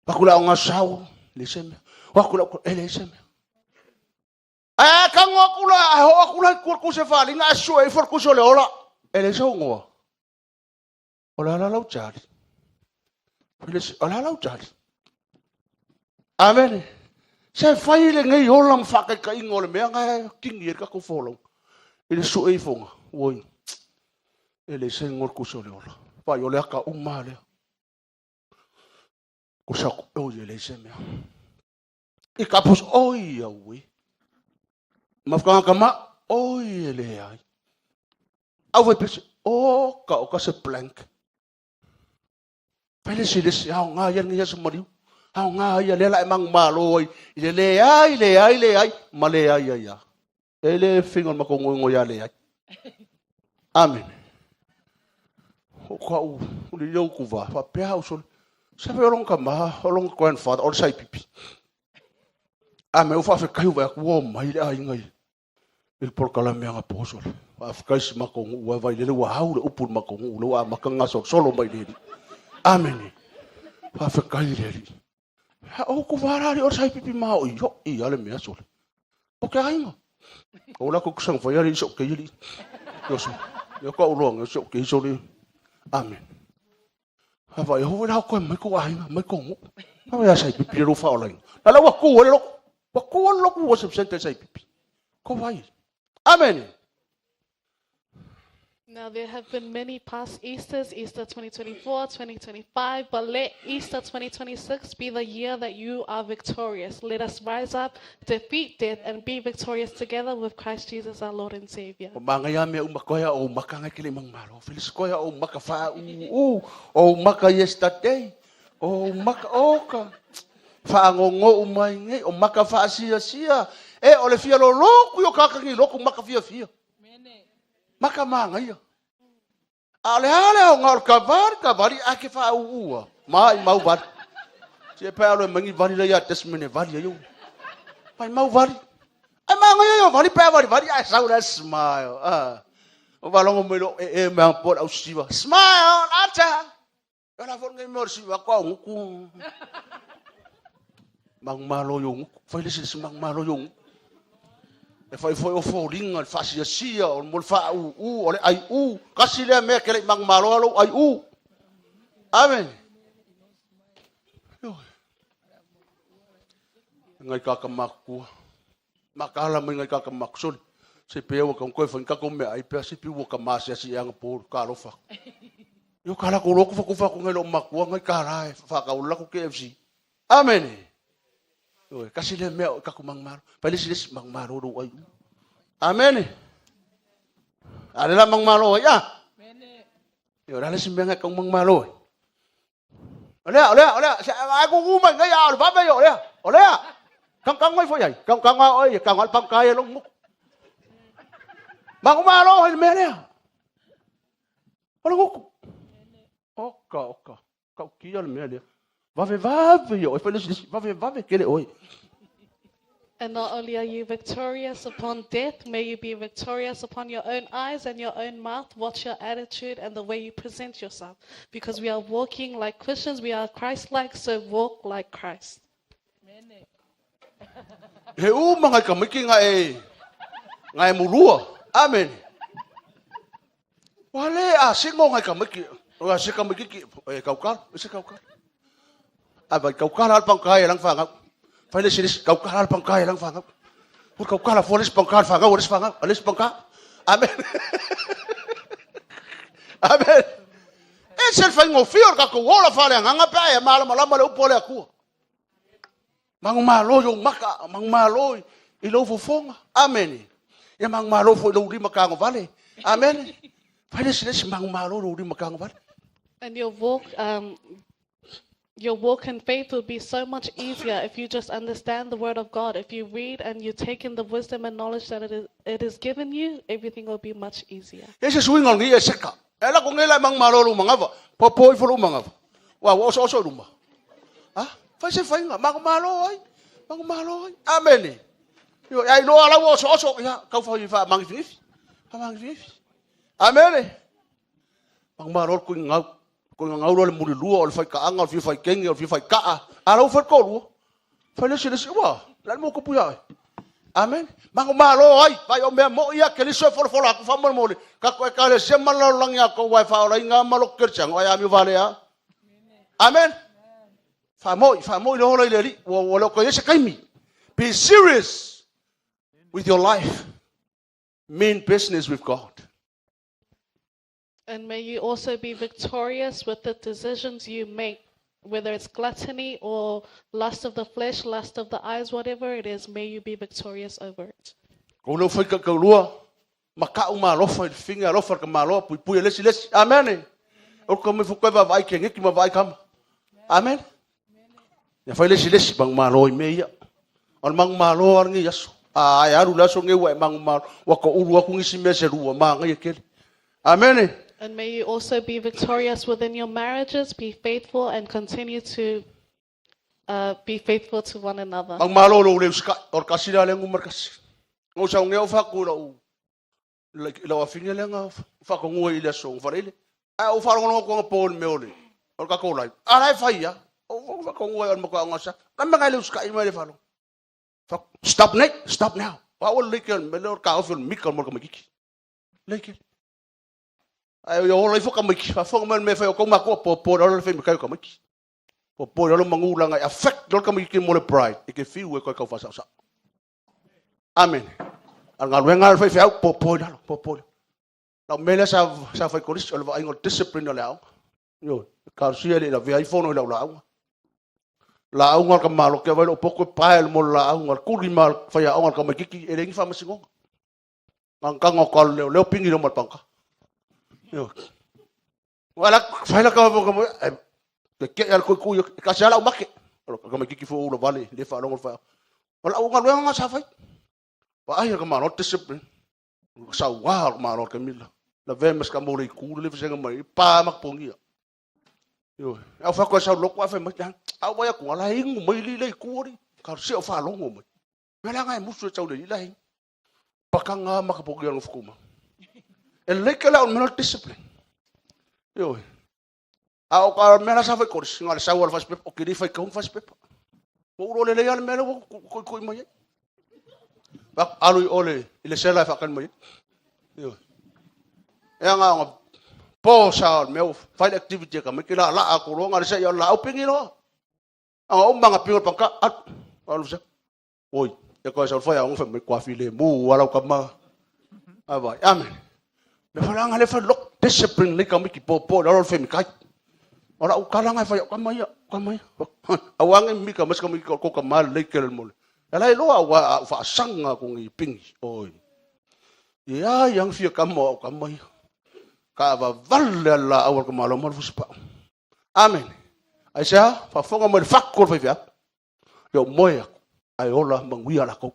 Aku la o sau, leai se mea. O aku la e leai se mea. Ae tago aku la, ae oo aku la i tua le tusi e faaaliga, ae sue ifo le tusi o le ola. E leai se ugoa. O le a la lau tali? O le a lau tali? Amene. Se fai lenei ola ma faataitaiga o le mea na e kini ai le tatou folauga. I le sue ifoga, oi, e leai se igoa o le tusi o le ola. Vaai, o le ata uma lava lea. Kusa aku, oi, e leai se mea. I ka pusa, oi, auē. Mafukanga ma, oi, e leai. Au fai pese, o ka o ka se blank. Fai le isi le isi, aoga ia lenei aso maliu. Aoga ia lea la e manumalo ai i le leai, leai, leai, ma leai ai lava. E le finga o le matou ngoigoe ia leai. Amene. O ka'u le ia utu va, faapea au sole. Se fai o lona tama, o lona grandfather, o le saipipi. Amene, ua faafetai ua vaai atu ua omai le aiga i le polokalame anapo sole. Faafetai si matou nuu ae vailele ua au le upu i le matou nuu lea ua amata ona gasolosolo mai le Alii. Amene. Faafetai i le Alii. A o ku va la o le saipipi ma o i hoʻi a le mea sole. O ke aiga. O la ko kusang fai ali so ke ali. Yo so. Yo ka ulo nge so ke sole. Amen. Ha vai ho la ko mai ko aiga mai ko ngu. Ha vai saipipi ro fa ola. La la wa ku le lo. Wa ku lo ku wa se sente saipipi. Ko vai. Amen. Now, there have been many past Easters, Easter 2024, 2025, but let Easter 2026 be the year that you are victorious. Let us rise up, defeat death, and be victorious together with Christ Jesus, our Lord and Savior. O manga ia mea uma koea o maka ngai kele mang malo. Felis koea o maka wha u u o maka yesterday. O maka o ka whaangongo u mai ngai o maka wha sia sia. E o le fia loloku i o kakangi loku maka fia fia. Maka māngaia. A o le a le aoga o le kavali, kavali a ke whaauua. Ma i mau vali. Si e pea alo e mangi vali la ia Desmond e vali ai o. Mai mau vali. Ai māngaia i o vali pea vali vali ai sau la smile. Ah. O valongo mai lo e e mea po au siva. Smile, ata. Ala fo ngai mea o le siva ko au nguku. Manumalo i ou nguku. Fai le isi manumalo i ou nguku. E fai foi o foliga, le faasiasia, o mo le faaūū, o le aiū. Kasi lea mea ke le i manumalo a lou aiū. Amen. Ioe. Ngai kaka makutua. Makaala mai ngai kaka makusoli. Se pea ua kaunga koe whainga kako mea ai pea se pi ua ka maasiasi e anga pōru, ka alofa. Io ka lako loko whakufa ku ngai lo makua ngai ka la e whakaula lako KFC. Amene. Ioe, kasi lea mea o kaku mangumalo. Pai lesi lesi mangumalo ro ai. Amene. A le la mangumalo ai a. Io la lesi mea ngai kau mangumalo ai. O lea, o lea, o lea, se ai ku ku mai ngai a o le vave o lea. O lea. Kang kang mai foi ai. Kang kang a oi, kang al pang kai long muk. Mangumalo ai le mea lea. O le guku. Oka, oka. Kau kia le mea lea. Vave vave ia oe, fai le isi, vave vave kele oe. And not only are you victorious upon death, may you be victorious upon your own eyes and your own mouth. Watch your attitude and the way you present yourself. Because we are walking like Christians, we are Christ like, so walk like Christ. He uma ngai ka maiki nga e, nga e mulua. Amen. Ua le asiga ngai tamaiti, o a se tamaititi e tautala, e se tautala. A vai tautala lava le pagota i lana fanau. Fai le isi le isi, tautala lava le pagota i lana fanau. Ua tautala fua le isi pagota i le fanau a le isi fanau, a le isi pagota. Amen. Amen. E ese le faigofie o le tatou ola faaleagaga pe a e malamalama le upu a le Atua. Manumalo i ou maka, manumalo i lou fofoga. Amene. Ia manumalo foi i lou lima tagovale. Amene. Fai le isi le isi, manumalo i lou lima tagovale. And your walk in faith will be so much easier if you just understand the word of God. If you read and you take in the wisdom and knowledge that it is given you, everything will be much easier. E se suiga o lenei e seka. E la ko nei la e manumalo lou manava. Popo ifo lou manava. Ua ua oso oso i luma. Ah, fai se faiga, manumalo ai. Manumalo ai. Amene. Io ai loa lau oso oso ia kau fai fa mangifigifi. Fa mangifigifi. Amene. Manumalo le kui ngau. Kui ngau lo le mulilua o le fai kaanga o le fia fai kenge o le fia fai kaa. A lau fai toalua. Fai le isi le isi ua. La mo kupu ia. Amen. Manumalo ai. Vai o mea mo ia Keriso e folafola atu faamolemole. Tatou ekalesia ma le lalolagi atoa e faaolaina ma lo kerisiano ai amio valea. Amen. Faamoi, faamoi le ola i le Alii. Ua ua le o toe i ai se taimi. Be serious with your life. Mean business with God. And may you also be victorious with the decisions you make, whether it's gluttony or lust of the flesh, lust of the eyes, whatever it is, may you be victorious over it. Kou leo fai kaulua, maka'u ma alofa i le figa alofa le tamaloa puipui e le isi le isi. Amen. O ka mai fukai vaavaai kegeki ma vaai kama. Amen. Ia fai le isi le isi manumalo i mea ia. O le manumalo lava lenei aso. A e alu le aso lenei ua e manumalo. Ua toulu atu nisi mea se lua manaia tele. Amen. And may you also be victorious within your marriages, be faithful and continue to be faithful to one another. Manumalo lou le usikai. O le tasi lea lea numera tasi. Na ou sau nei au faaku i lau i lau afine lea na faatonua i le aso Faraile. Ae ou faalogologo atu anapo i le mea o le o le tatou live. A la e fai lava. Ou faatonua ai o le matua aoga sa. Na mea na e le usikai mai le faalogo. Stop nei, stop now. O au o le lei kea o le mea lea o le taofi o le mika mo le tamaitiiti. Lei kea. Ae ia ola ifo tamaiti, faafofoga mai le mea e fai o tou matua, popo i lalo le fai matai o tamaiti. Popo i lalo manu laga e affect loa le tamaitiiti mo le pride, e te fiu e toe tau faasaosao. Amen. A o le galuega a le faifeau, popo i lalo, popo i lalo. Lau mea lea sa, sa fai kolisi, o le vaaiga o le discipline o le aoga. Ioe, talosia e le i lavea ai fono i lau lauga. Lauga o le tamaloa ke vai lou poto e pae mo le lauga, le tuli ma le faiaoga le tamaitiiti, e leai ni faamasinoga. Gagana o ka leo leo pigi leo ma le pagota. Ioe. Ua la fai la ka ka mo e ke ke al ko ku ka se ala make. O ka tamaitiiti fo ula vale le faalogo le faiaoga. O lau galuega na sa fai. Vaai le tamaloa discipline. Sauā o le tamaloa le taimi la. Lavea ma se tama o le itu le vasega mai, pa ma totogia. Ioe. Au fai atu e sau lotu ae fai mai, a ou vaai atu, la e inu mai alii le itu alii. Ka se o faalogo mai. Mea la e musu e tau le alii la e inu. Pakanga ma ka pokia no fukuma. E lelei ke la o le mea discipline. Ioe. A o ka mea la sa fai kolisi, nga le sau o le fasipepa, o ke le fai kaunga fasipepa. Ua ulo lelei lava le mea lea ua koikoi mai ai. Alu i o le, i le sela e faatali mai ai. Ioe. E aga ona po sa o le mea ua fai le activity e tamaiti laalaa atu loa, na o le seia o le laau pigi loa. Aga uma na pigi o le pagota, alu, alu sa. Oi, e koe sau le faiaoga fai mai, kua filemu a lau tama. A vai, amen. Le falaga le fai lok discipline le tamaiti popo i lalo o le femikai. O lau tala na e fai au tama ia, tama ia. Aua ne i mika mai se tamaiti o kou tama lelei tele mo le. E la iloa aua a ou faasaga atu nei i pigi, oi. Ia ia fia tama o au tama ia. Ka vavale a le laau a le tamaloa ma le fusipau. Amen. Aisea, faafofoga mai le fatu o le faifeau. Ia ou moe atu, ae ola manuia latou.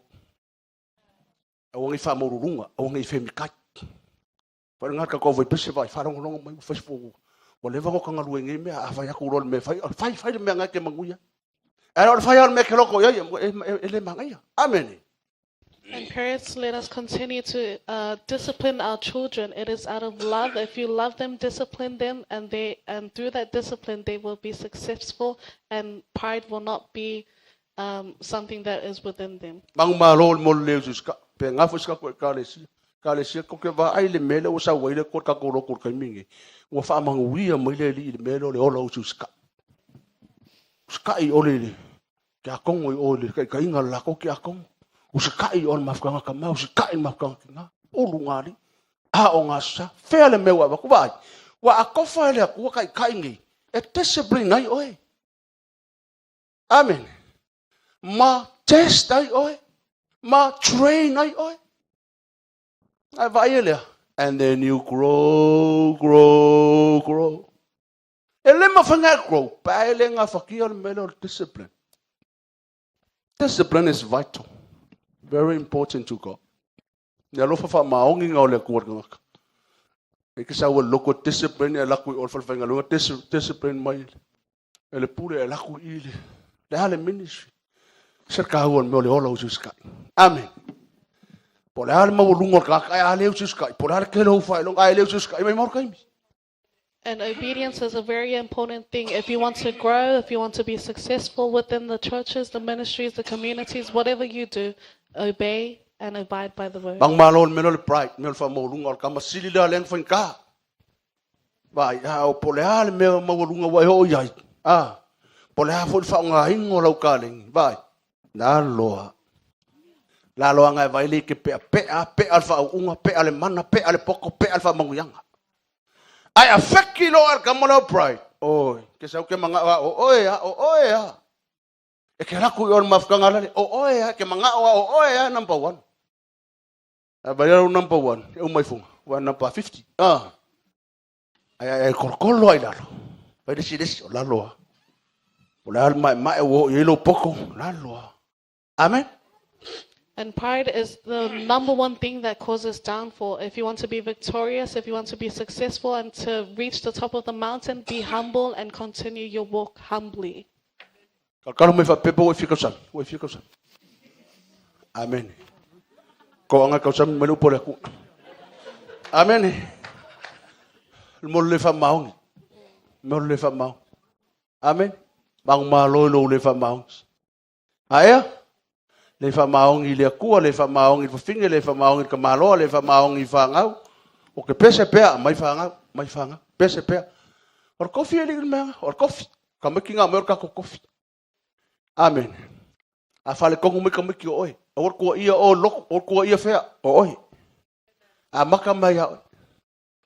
Aua ne i faamaululuga, aua ne i femikai. Faigata tatou vaipese vaai faalogologo mai ua fai ua leva ona ta galue i nei mea, a fai atu loa le mea e fai, fai, fai le mea na e te manuia. Ae o le fai lava o le mea e te loto i ai, e le manaia. Amene. And parents, let us continue to discipline our children. It is out of love. If you love them, discipline them, and through that discipline, they will be successful, and pride will not be something that is within them. Manumalo le mo le leu ka pe ngafo se ka ko ekalesia. Ekalesia, kou te vaai i le mea lea ua sau ai le Atua i le tatou lotu i le taimi lenei, ua faamanuia mai le Alii i le mea lea o le ola usiusikai. Usikai ʻole i le tiakono i o i le taitaiga a le latou tiakono, usikai i o i le mafutaga a tama, usikai i le mafutaga a tina, ulugalii, a o gasa, fea le mea ua avatu? Vaai, ua atofa e le Atua taitai nei e discipline ai oe. Amene. Ma test ai oe, ma train ai oe. Ae vaai e lea, and then you grow, grow, grow. E le mafai ona e grow pe a e le gafatia le mea lea o le discipline. Discipline is vital. Very important to God. Le alofa faamaoniga o le Atua i le tagata. E te sau e loto e discipline e alu atu i o i le falefaigaluega discipline mai e le pule e alu atu i le le a le ministry. Se taua o le mea o le ola usiusikai. Amen. Po o le a le maualuga o le tagata ae a le usiusikai, po o le a le tele o ou faailoga ae le usiusikai, maumau le taimi. And obedience is a very important thing. If you want to grow, if you want to be successful within the churches, the ministries, the communities, whatever you do, obey and abide by the word. Manumalo le mea lea o le pride, mea o le faamaualuga o le tama sili lea a lea na faigata. Vaai, a o po o le a le mea maualuga ua e oo i ai, a, po o le a foi le faaaogaina o lau kaleni, vaai, laloa. Laloaga e vaai le i ke peapea, pea le faauuga, pea le mana, pea le poto, pea le faamanuiaga. Ae afeki loa e le tama lea o pride, oi, ke sau ke manao a o oe a, o oe a. E ke laku i o le mafutaga lale, o oe a, ke manao a o oe a number one. A vai lau number one, e uma ifonga, ua number 50. Ah. Ai ai ai kolokolo ai lalo. Vai le si o lalo a. O le a le maemae ua oo i ai lou poto, lalo a. Amen. And pride is the number one thing that causes downfall. If you want to be victorious, if you want to be successful and to reach the top of the mountain, be humble and continue your walk humbly. Kalokalo mai faapepa ua e fia kausami, ua e fia kausami. Amen. Koaga kausami mai le upu a le Atua. Amen. Le mo le le faamaoni. Mo le le faamaoni. Amen. Manumalo i lou le faamaoni. Aea? Le faamaoni i le Atua, le faamaoni i le fafine, le faamaoni i le tamaloa, le faamaoni i fanau. O ke pese pea, mai fanau, mai fanau, pese pea. O le kofi e alii le mea, o le kofi. Tamaiti na aumai o le tatou kofi. Amene. A faaletonu mai tamaiti o oe, aua le tuuaia oe o le lotu, aua le tuuaia fea, o oe. Amata mai ia oe.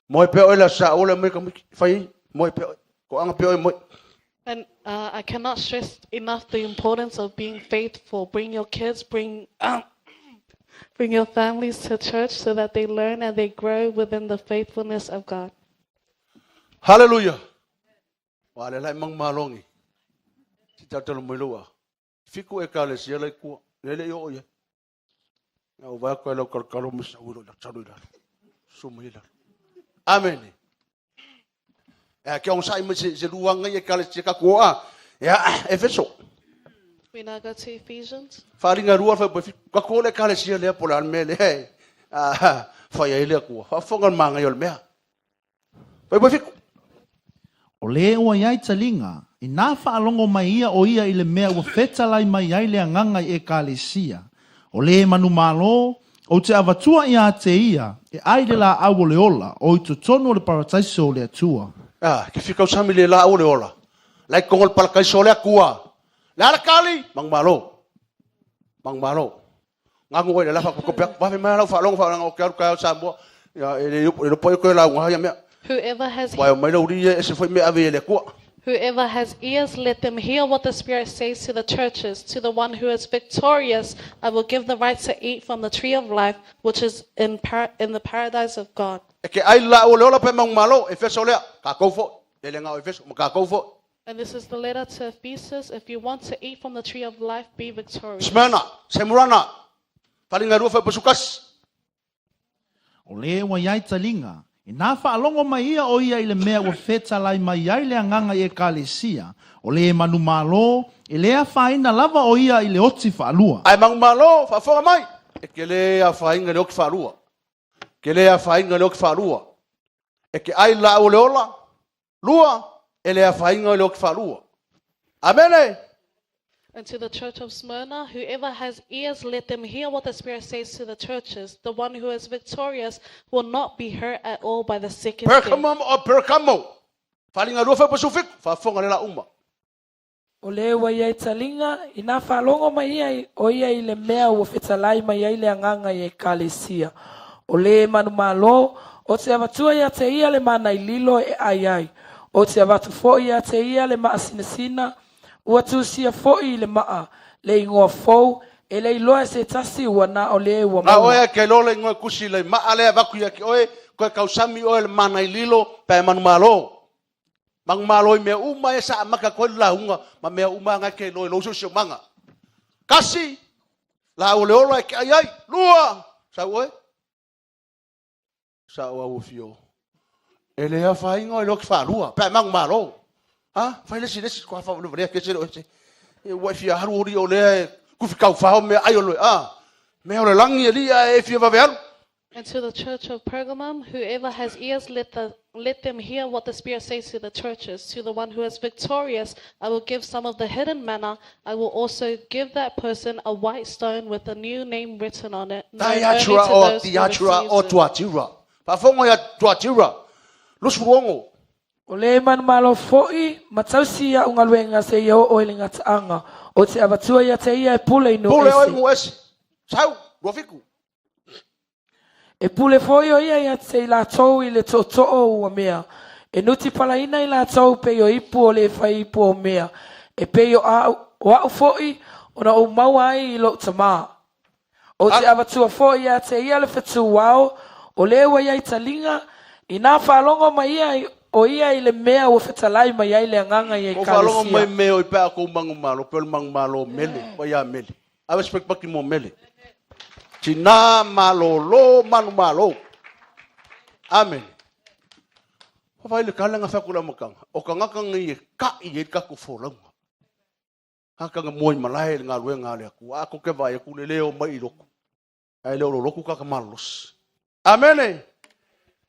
Moe pea oe le aso Sa, aua le aumaia tamaiti. Fai ai, moe pea oe. Toaga pea oe, moe. And uh, I cannot stress enough the importance of being faithful. Bring your kids, bring bring your families to church so that they learn and they grow within the faithfulness of God. Hallelujah. Wa le lai mang malongi. Si tatalo mai lo wa. Fiku ekalesia lai kua. Le le i oo ia. Ia o vai koe lau kalokalo ma sau i lo talo i lalo. Su mai i lalo. Amen. E ke ong sai mai se se luanga i ekalesia ka kua. Ia Efeso. We now go to Ephesians. Faalinga lua fa ka kua le ekalesia lea po le a le mea lea. Ah, fai ai le Atua. Faafofoga le māngai o le mea. 7. O lē ua i ai taliga, inā faalogo mai ia o ia i le mea ua fetalai mai ai le Agaga i Ekalesia, o lē manumalo, ou te avatua iā te ia, e ai le lāʻau o le ola, o i totonu o le Parataiso o le Atua. A, ke fia kausami le laau o le ola, la i totonu o le Parataiso o le Atua. Le a le tali? Manumalo. Manumalo. Ganu ai le lafa ko pea vave mai lau faalogo faalogo o ke alu taeao Samoa ia e le e lopo ai koe lauga ia mea. Whoever has Wai o mai lau ri e ese foi mea ave e le Atua. Whoever has ears, let them hear what the Spirit says to the churches. To the one who is victorious, I will give the right to eat from the tree of life, which is in, par- in the paradise of God. E ke ai la o le ola pe manumalo, Efeso lea, kākou foi. E le na o Efeso, ma kākou foi. And this is the letter to Ephesus. If you want to eat from the tree of life, be victorious. Smyrna, Semurana, Falingarua Faipasukasi. O lē ua i ai taliga, inā faalogo mai ia o ia i le mea ua fetalai mai ai le Agaga i Ekalesia, o lē manumalo, e le afaina lava o ia i le oti faalua. Ae manumalo, faafofoga mai, e ke lē afaina i le oti faalua. Ke lē afaina i le oti faalua. E ke ai laau o le ola, lua, e le afaina i le oti faalua. Amene! And to the church of Smyrna, whoever has ears, let them hear what the Spirit says to the churches. The one who is victorious will not be hurt at all by the second death. Pergamum o Pergamo. Faalinga lua fuaiupu 17, faafofoga le la uma. O lē ua i ai taliga, inā faalogo mai ia o ia i le mea ua fetalai mai ai le Agaga i Ekalesia. O lē manumalo, ou te avatua iā te ia le mana i lilo e ʻai ai. Ou te avatu foʻi iā te ia le maʻa sinasina, ua tusia foʻi i le maʻa, le igoa fou, e le iloa e se tasi ua na o lē ua Na oe maua. e ke iloa le igoa e kusi le maʻa lea avatu ia te oe, koe tausami oe le mana i lilo pe manumalo. Manumalo i mea uma e sa amata atu ai le lauga ma mea uma na e ke iloa i lou siosiomaga. Kasi, laau o le ola e ke ai ai. Lua, sau oe. Sa o au afio. E le afaina oe loa ke faalua, pe a e manumalo. Ha? Fai le isi le isi, koa whavalea ke se le oe. E ua e fia alu ori o lea e kufi kaufao mea ai o loe. A, mea o le lagi e lia e fia vave alu. And to the church of Pergamum, whoever has ears, let, the, let them hear what the Spirit says to the churches. To the one who is victorious, I will give some of the hidden manna. I will also give that person a white stone with a new name written on it, known only to Thyatira o those who Thyatira receives o it. Tuatira. Faafofoga ia Tuatira, 26. O lē manumalo foʻi, ma tausi i aʻu galuega seia oo i le gataaga, ou te avatua iā te ia e pule i nuu Pule oe ese. nuu ese. Sau, 27. E pule foi o ia ia te i latou i le tootoo o ua mea, e nutipalaina i latou pei o ipu o le fai ipu o mea, e pei o aʻu, o aʻu foʻi, ona ou maua ai i loʻu tamā. Ou te avatua foi ia te ia le fetū ao, o lē ua i ai taliga, inā faalogo mai ia o ia i le mea ua fetalai mai ai le Agaga i Ua faalogo mai Ekalesia. mea o i pe a kou manumalo, pe o le manumalo o mele, ua ia mele. Ave se pakipaki mo mele. Tinā malōlō manumalo. Amene. Vaai le kala nga whaku la makanga. O ka ngaka ngai e kai e ka ku folauga. Haka nga moi malae le ngaluenga a le Atua. A ko ke vaai aku le leo mai i loko. Ae le o lo loku ka ka malosi. Amene.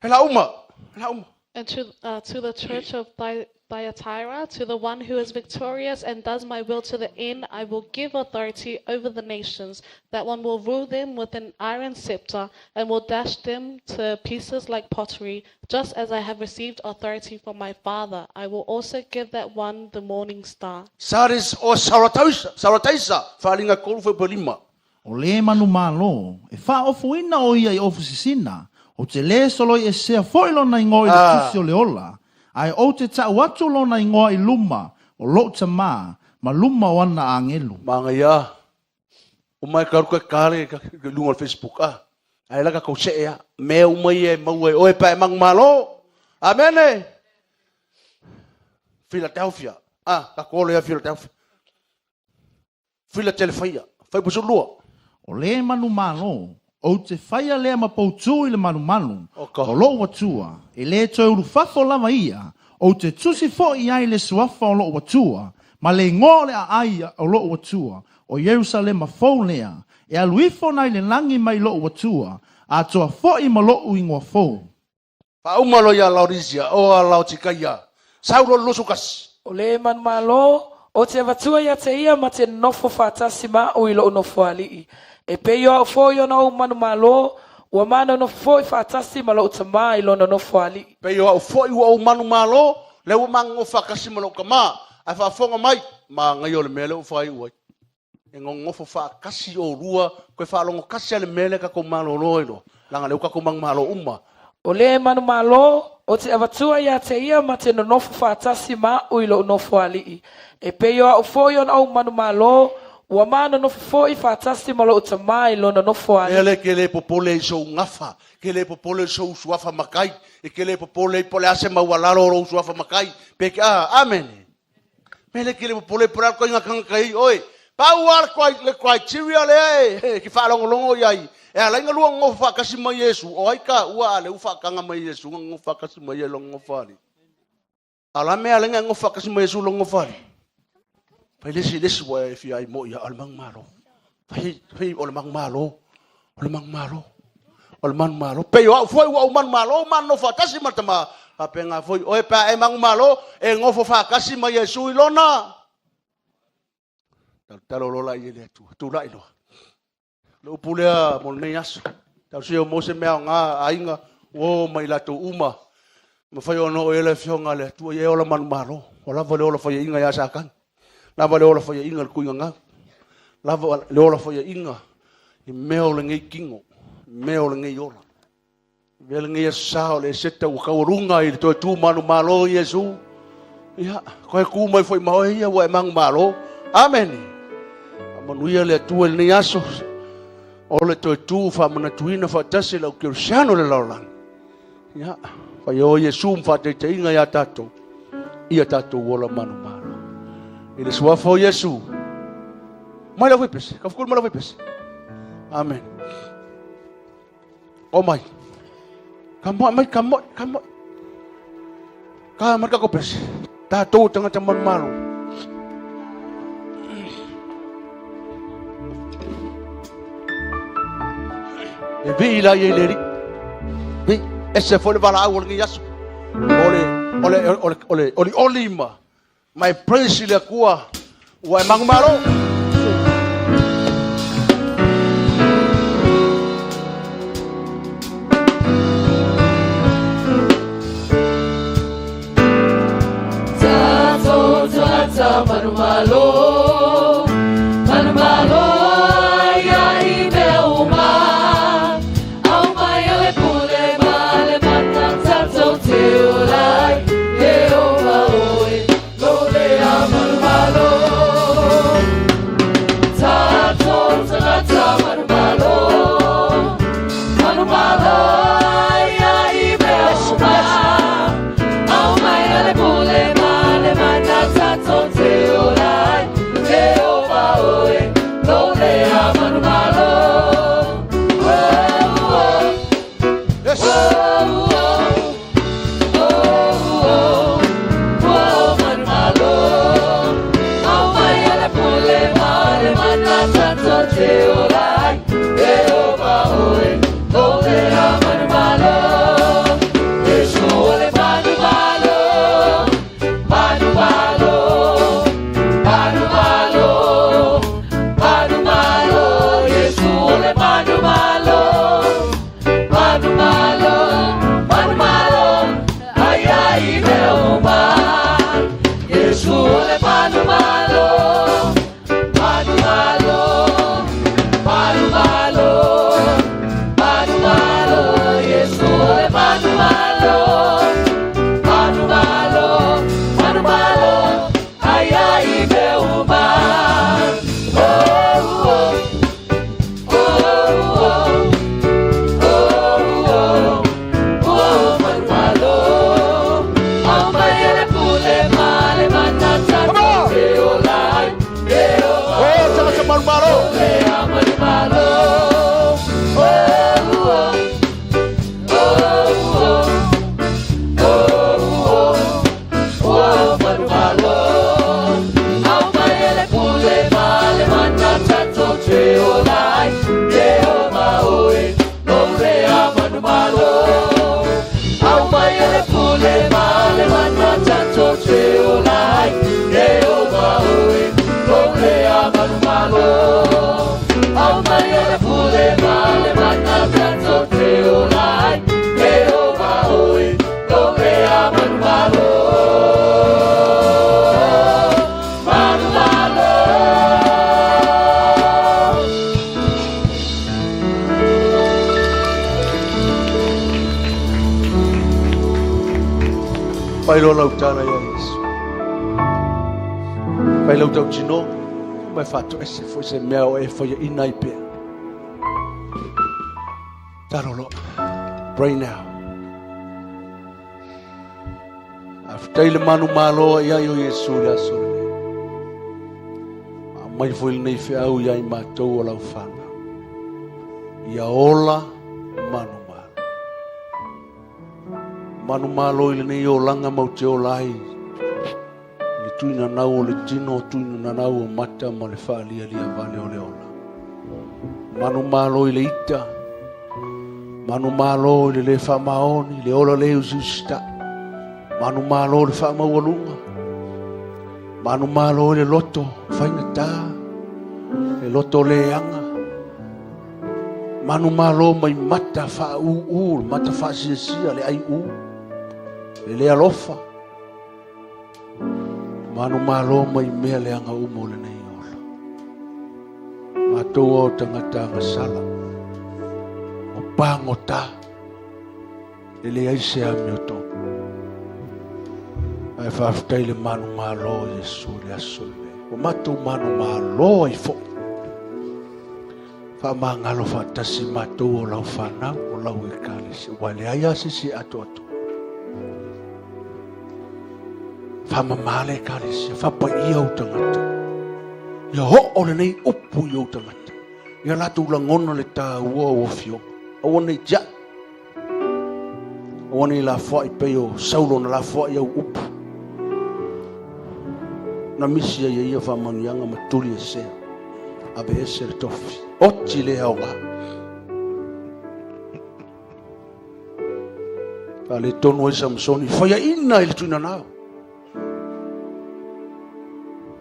He la uma. He la uma. And to, uh, to the church of Thy- Thyatira, to the one who is victorious and does my will to the end, I will give authority over the nations. That one will rule them with an iron scepter and will dash them to pieces like pottery, just as I have received authority from my Father. I will also give that one the morning star. Sardis o Sarataisa, Sarataisa, faaaliga 3 fuaiupu 5. O lē manumalo, e faaofoina o ia i ofu sisina, ou te lē soloi esea foʻi lona igoa i le Tusi o le Ola, ae ou te taʻu atu lona igoa i luma o loʻu Tamā ma luma o ana agelu. Manaia, uma e ka alu ka kale i luga o le Facebook a, ae la tatou see a, mea uma ia e maua e oe pe a e manumalo. Amene! Philadelphia, a, tatou olo ia Philadelphia. Filatelefaia, Fuaiupu 12. O lē manumalo, ou te faia lea ma poutū i le malumalu o lou Atua, e lē toe ulufafo lava ia, ou te tusi foʻi ai le suafa o lou Atua, ma le igoa o le aai o lou Atua, o Ierusalema fou lea, e alu ifo nai le lagi mai lou Atua, atoa foʻi ma loʻu igoa fou. Faauma loa ia Laodisia, o a Laotikaia, sau loa le 21. O lē manumalo, ou te avatua iā te ia ma te nofo faatasi ma aʻu i loʻu nofoalii. E pei o aʻu foʻi ona ou manumalo, ua ma nonofo foʻi faatasi ma loʻu Tamā i lona nofoalii. Pei o aʻu foʻi ua ou manumalo, lea ua ma nonofo faatasi ma loʻu Tamā, ae faafofoga mai, manaia o le mea lea ua faaiu ai. E nonofo faatasi oulua, toe faalogo tasi lava i le mea lea tatou malolo ai loa, leaga o lea ua tatou manumalo uma. O lē manumalo, ou te avatua iā te ia ma te nonofo faatasi ma aʻu i loʻu nofoalii. E pei o aʻu foʻi ona ou manumalo, ua ma nonofo foʻi faatasi ma loʻu Tamā i lona nofoalii. Mea lea e te le popole i sou gafa, e te le popole i sou suafa matai, e te le popole i po o le a se maualalo o lou suafa matai, pe ke a. Amene. Mele ke le popole po le a koiga tagata i oe. Pau lava le criteria lea e ke faalogologo i ai, e ala ai na lua nonofo faatasi ma Iesu, o ai taua a lea ua faataga mai e Iesu na nonofo faatasi ma ia i lona nofoalii? A o le a mea e ala ai na e nonofo faatasi ma Iesu i lona nofoalii? Fai le isi, le isi ua e fia ai moi ia, o le manumalo. Fai, fai, o le manumalo, o le manumalo, o le manumalo. Pei o au foi ua ou manumalo ma nonofo faatasi ma le Tama, faapena foi oe pe a e manumalo, e nofo faatasi ma Iesu i lona. Talotalo loa laia i le Atua. Tulai loa. Le upu lea mo lenei aso. Talosia ua maua se mea aoga a aiga ua oo mai i latou uma. Mafai ona oo i ai le Afioga a le Atua, ia e ola manumalo. Ua lava le ola faiaina ia Satani. Lava le ola faiaina i le tuigagau. Lava le ola faiaina i mea o lenei tino, mea o lenei ola. Avea lenei aso sa o le Eseta ua taualuga i le toe tu manumalo i Iesu. Ia, toe tu mai foi ma oe ia ua e manumalo. Amene. Faamanuia le Atua i lenei aso. O le toe tu faamanatuina faatasi e le au kerisiano i le lalolagi. Ia, fai o Iesu ma faataitaiga ia tatou, ia tatou ola manumalo. I le suafa o Iesu, mai lau faipese, kafukuli mai lau faipese. Amen. O mai. Ka moe mai, ka moe, ka moe. Ka mai ka pese. Tātou tangata manumalo. E vii la i le ri. Vi, ese foi le valaau o lenei aso. O le, o le, o le, o le, o le oli ma, ma e praise i le Atua ua e manumalo. Tatou tagata manumalo, manumalo ia i mea uma. Au mai o le pule ma le mana tatou te ola ai, Ieova oe, lo lea manumalo. Tatou tagata manumalo, manumalo ia i mea uma. Au mai o le pule ma le mana tatou te ola ai, Ieova oe, lo lea manumalo. Oh, oh. Yes. Oh, oh, oh, oh, manumalo. Au mai o le pule ma le mana tatou te ola ai, Ieova oe, lo lea manumalo. Iesu o le manumalo, manumalo, manumalo, manumalo. Iesu o le manumalo. Manumalo, manumalo, ai ai mea uma. Iesu o le manumalo, manumalo, manumalo, manumalo. Iesu o le manumalo, manumalo, manumalo, ai ai mea uma. Oh, oh, oh, oh. Oh, oh, oh, manumalo. Au mai o le pule ma le mana tatou te ola ai, Ieova Oh, tagata manumalo. lea manumalo. Oh, oh, oh, oh, oh, oh, manumalo. Au mai o le pule ma le mana tatou te ola ai, Ieova oe, lo lea manumalo. Au mai o le pule ma le mana tatou te ola ai, Ieova oe, lo lea manumalo. Au mai o le pule ma le mana tatou te ola ai, Ieova oe, lo lea manumalo. Manumalo. Fai loa lau tala ia Iesu. Fai lau tautino, ma e faatoese foi se mea o e faiaina ai pea. Talo loa. Pray now. Faafetai le manumalo ia i o Iesu i le aso lenei. Aumai foi lenei feau ia i matou o lau fanau. Ia ola manumalo. Manumalo i lenei olaga mau te ola ai. I le tuinanau o le tino, tuinanau o mata ma le faalialia vale o le ola. Manumalo i le ita, manumalo i le le faamaoni, le ola le usiusita'i. Manumalo i le faamaualuga, manumalo i le loto faigata. Le loto leaga, manumalo mai mata faaūū, mata faasiasia, le aiū, le le alofa. Manumalo mai mea leaga uma o lenei ola. Matou o tagata agasala, o pagota, e leai se amiotonu. Ae faafetai le manumalo o Iesu i le aso lenei. Ua matou manumalo ai foi. Faamagalo faatasi matou o lau fanau, o lau ekalesia, ua leai lava se isi e atoatoa. Faamama le ekalesia, faapaia ou tagata. Ia oo lenei upu i ou tagata. Ia latou lagona le taua o afioga. Aua ne i tiai. Aua ne i lafoai pei o Saulo na lafoai au upu. Na misi ai e ia faamanuiaga ma tuli esea. Ave ese le tofi. Oti le aoga. Faaletonu ai Samusoni, faiaina i le tuinanao.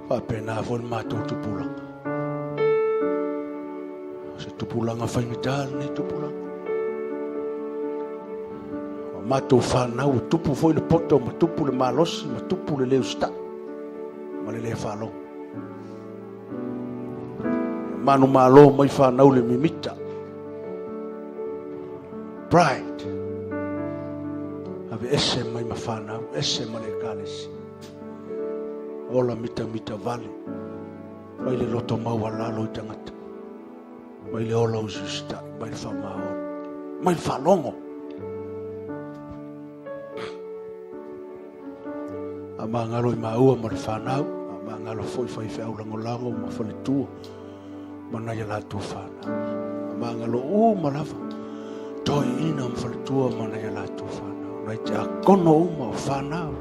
Faapena foi le matou tupulaga. O se tupulaga faigata lenei tupulaga. O matou fanau e tupu foi le poto ma tupu le malosi ma tupu le le usitai ma le le faalogo. Manumalo mai fanau le mimita. Pride. Ave ese mai ma fanau, ese ma le ekalesia. Ola mitamita vale. Mai le loto maualalo i tagata. Mai le ola usiusitai, mai le faamaoni, mai le faalogo. Faamagalo i maua ma le fanau, faamagalo foi faifeau lagolago ma faletua ma nai a latou fanau. Faamagalo uma lava toeaiina ma faletua ma nai a latou fanau. Nai tiakono uma o fanau,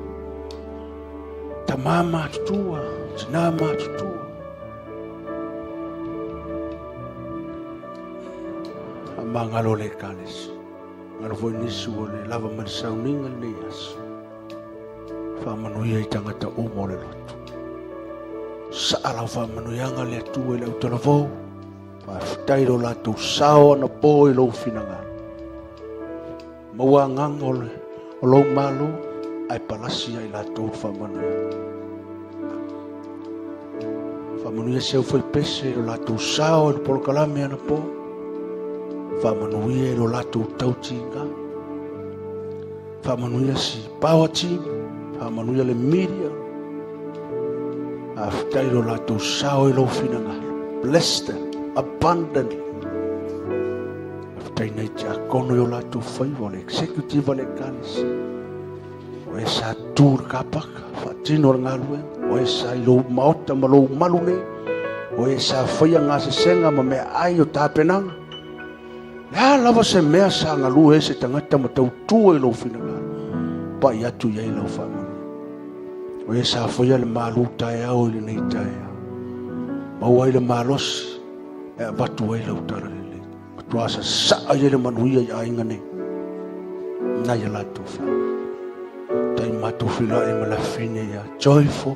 tama matutua, tina matutua. Faamagalo le ekalesia. Galo foi nisi ua le lava mai le sauniga lenei aso. Faamanuia i tagata uma o le lotu. Saa lau faamanuiaga le Atua i le autalavou. Faafetai lo latou sao anapo i lou finagalo. Maua agaga o, le, o lou malo ae palasi ai latou le faamanuiaga. Faamanuia se au faipese i lo latou sao i le polokalame anapo. Faamanuia i lo latou tautiga. Faamanuia si power team. Faamanuia le media. Faafetai i lo latou sao i lou finagalo. Bless them abundantly. Faafetai nai tiakono i o latou faiva, o le executive a le ekalesia. O e sa tu le kapaka, faatino le galuega. O e sa i lou maota ma lou malu nei. O e sa faia gasesega ma meaai o tapenaga. Le a lava se mea sa galue ai se tagata ma tautua i lou finagalo, pai atu i ai lau faamanuia. O e sa faia le malu taeao i lenei taeao, maua ai le malosi e avatu ai lau talalelei. Matua sasaa i ai le manuia i aiga nei, nai a latou fanau. Tai matou feiloai ma le afine ia Joyful,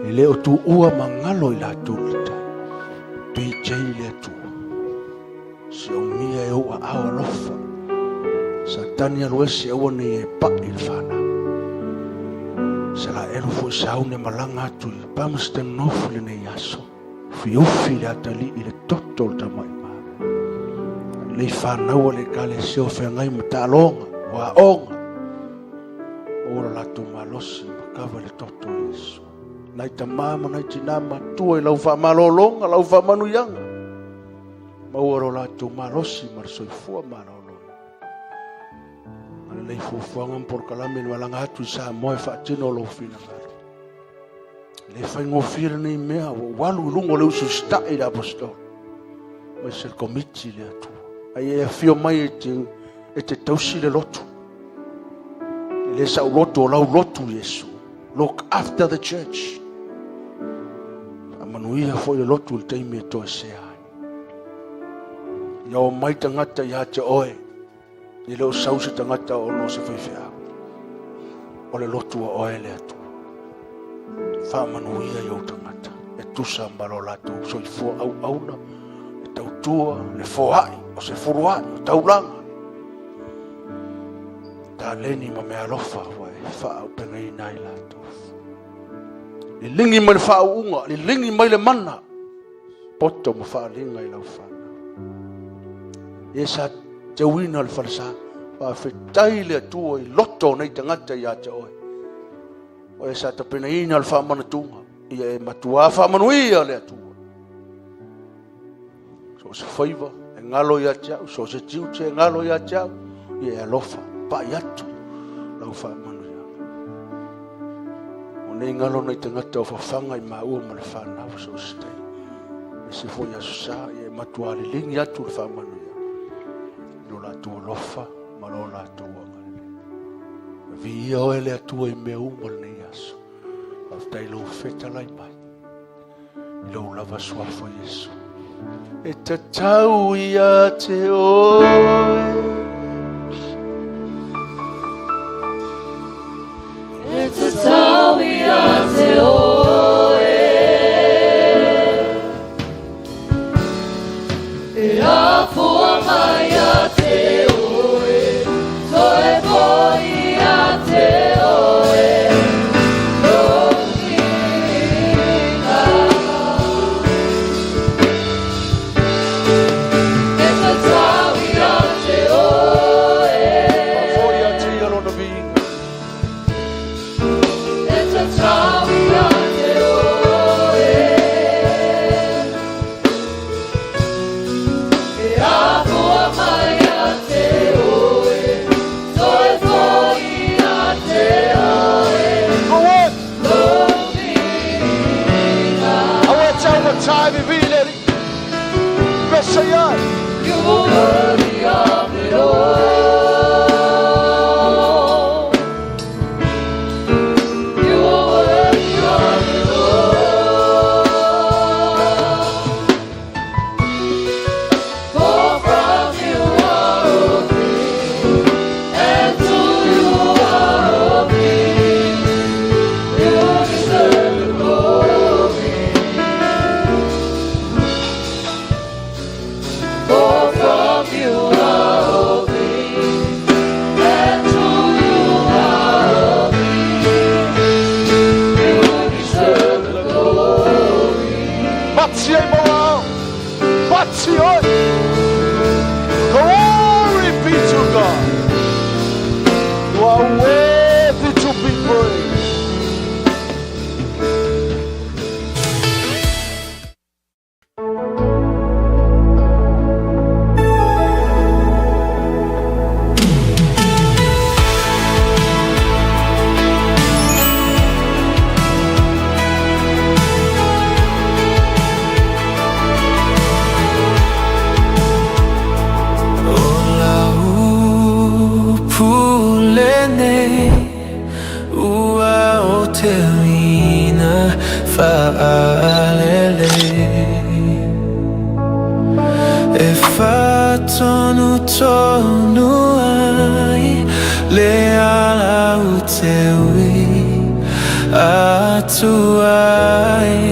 e le o tuua ma galo i latou le tai. PJ le Atua, siomia e ou aao alofa, Satani alu ese aua nei e pai i le fanau. Selaelu foi sauni e malaga atu i Palmerston North i lenei aso. Ufiufi le atalii i le toto o le tamai malo. Lelei fanau a le ekalesia o feagai ma taaloga, o aoga. Maua lo latou malosi ma kava i le toto o Iesu. Nai tama ma nai tinā matua i lau faamalologa, lau faamanuiaga. Maua lo latou malosi ma le soifua maloloina. Ma lelei fuafuaga ma polokalame i le malaga atu i Samoa e faatino lou finagalo. E le faigofie lenei mea, ua ou alu i luga o le usiusitai i le Aposetolo, aemaise le komiti le Atua. Ai e afio mai e te, e te tausi le lotu. E le sa'u lotu, o lau lotu, Iesu. Look after the church. Faamanuia foi le lotu i le taimi e toesea ai. Ia o mai tagata ia te oe. E le o sau se tagata ona o se faifeau. O le lotu a oe le Atua. Faamanuia i ou tagata. E tutusa ma lo latou soifua auauna, le tautua, le foai, o se fuluai, o taulaga, taleni ma meaalofa ua e faaaupegaina ai latou. Liligi mai le faauuga, liligi mai le mana, poto ma faaaliga i lau fanau. E sa teuina le falesa, faafetai i le Atua i loto o nei tagata ia te oe. O e sa tapenaina le faamanatuga, ia e matuā faamanuia le Atua. So o se faiva e galo ia te au, so o se tiute e galo ia te au, ia e alofa, pai atu lau faamanuiaga. O nei galo nai tagata o fafaga i maua ma le fanau so o se taimi. E se foi aso sa, ia e matuā liligi atu le faamanuiaga. I lo latou alofa ma lo latou agalelei. Viia oe le Atua i mea uma lenei aso. Faafetai i lou fetalai mai. I lou lava suafa Iesu. E tatau ia te oe. E tatau ia te oe. E afua mai ia te oe, toe foi ia te oe, lou viiga. E tatau ia te oe. Faafoi ia te ia lona viiga. E tatau ia te oe. E afua mai ia te oe, toe foi ia te oe, Go on. lou viiga. Aua e tau matai vivi le alii. Pesa iai. You are worthy of it all. You are worthy of it all. For from you are all things, and to you are all things. You deserve the glory. For from you are all things, and to you are all things. You deserve the glory. Pati ai moao. Pati oi. Glory be to God. You are worthy to be praised. O lau pule nei ua oteina faalelei E faatonutonu ai le ala ou te ui atu ai.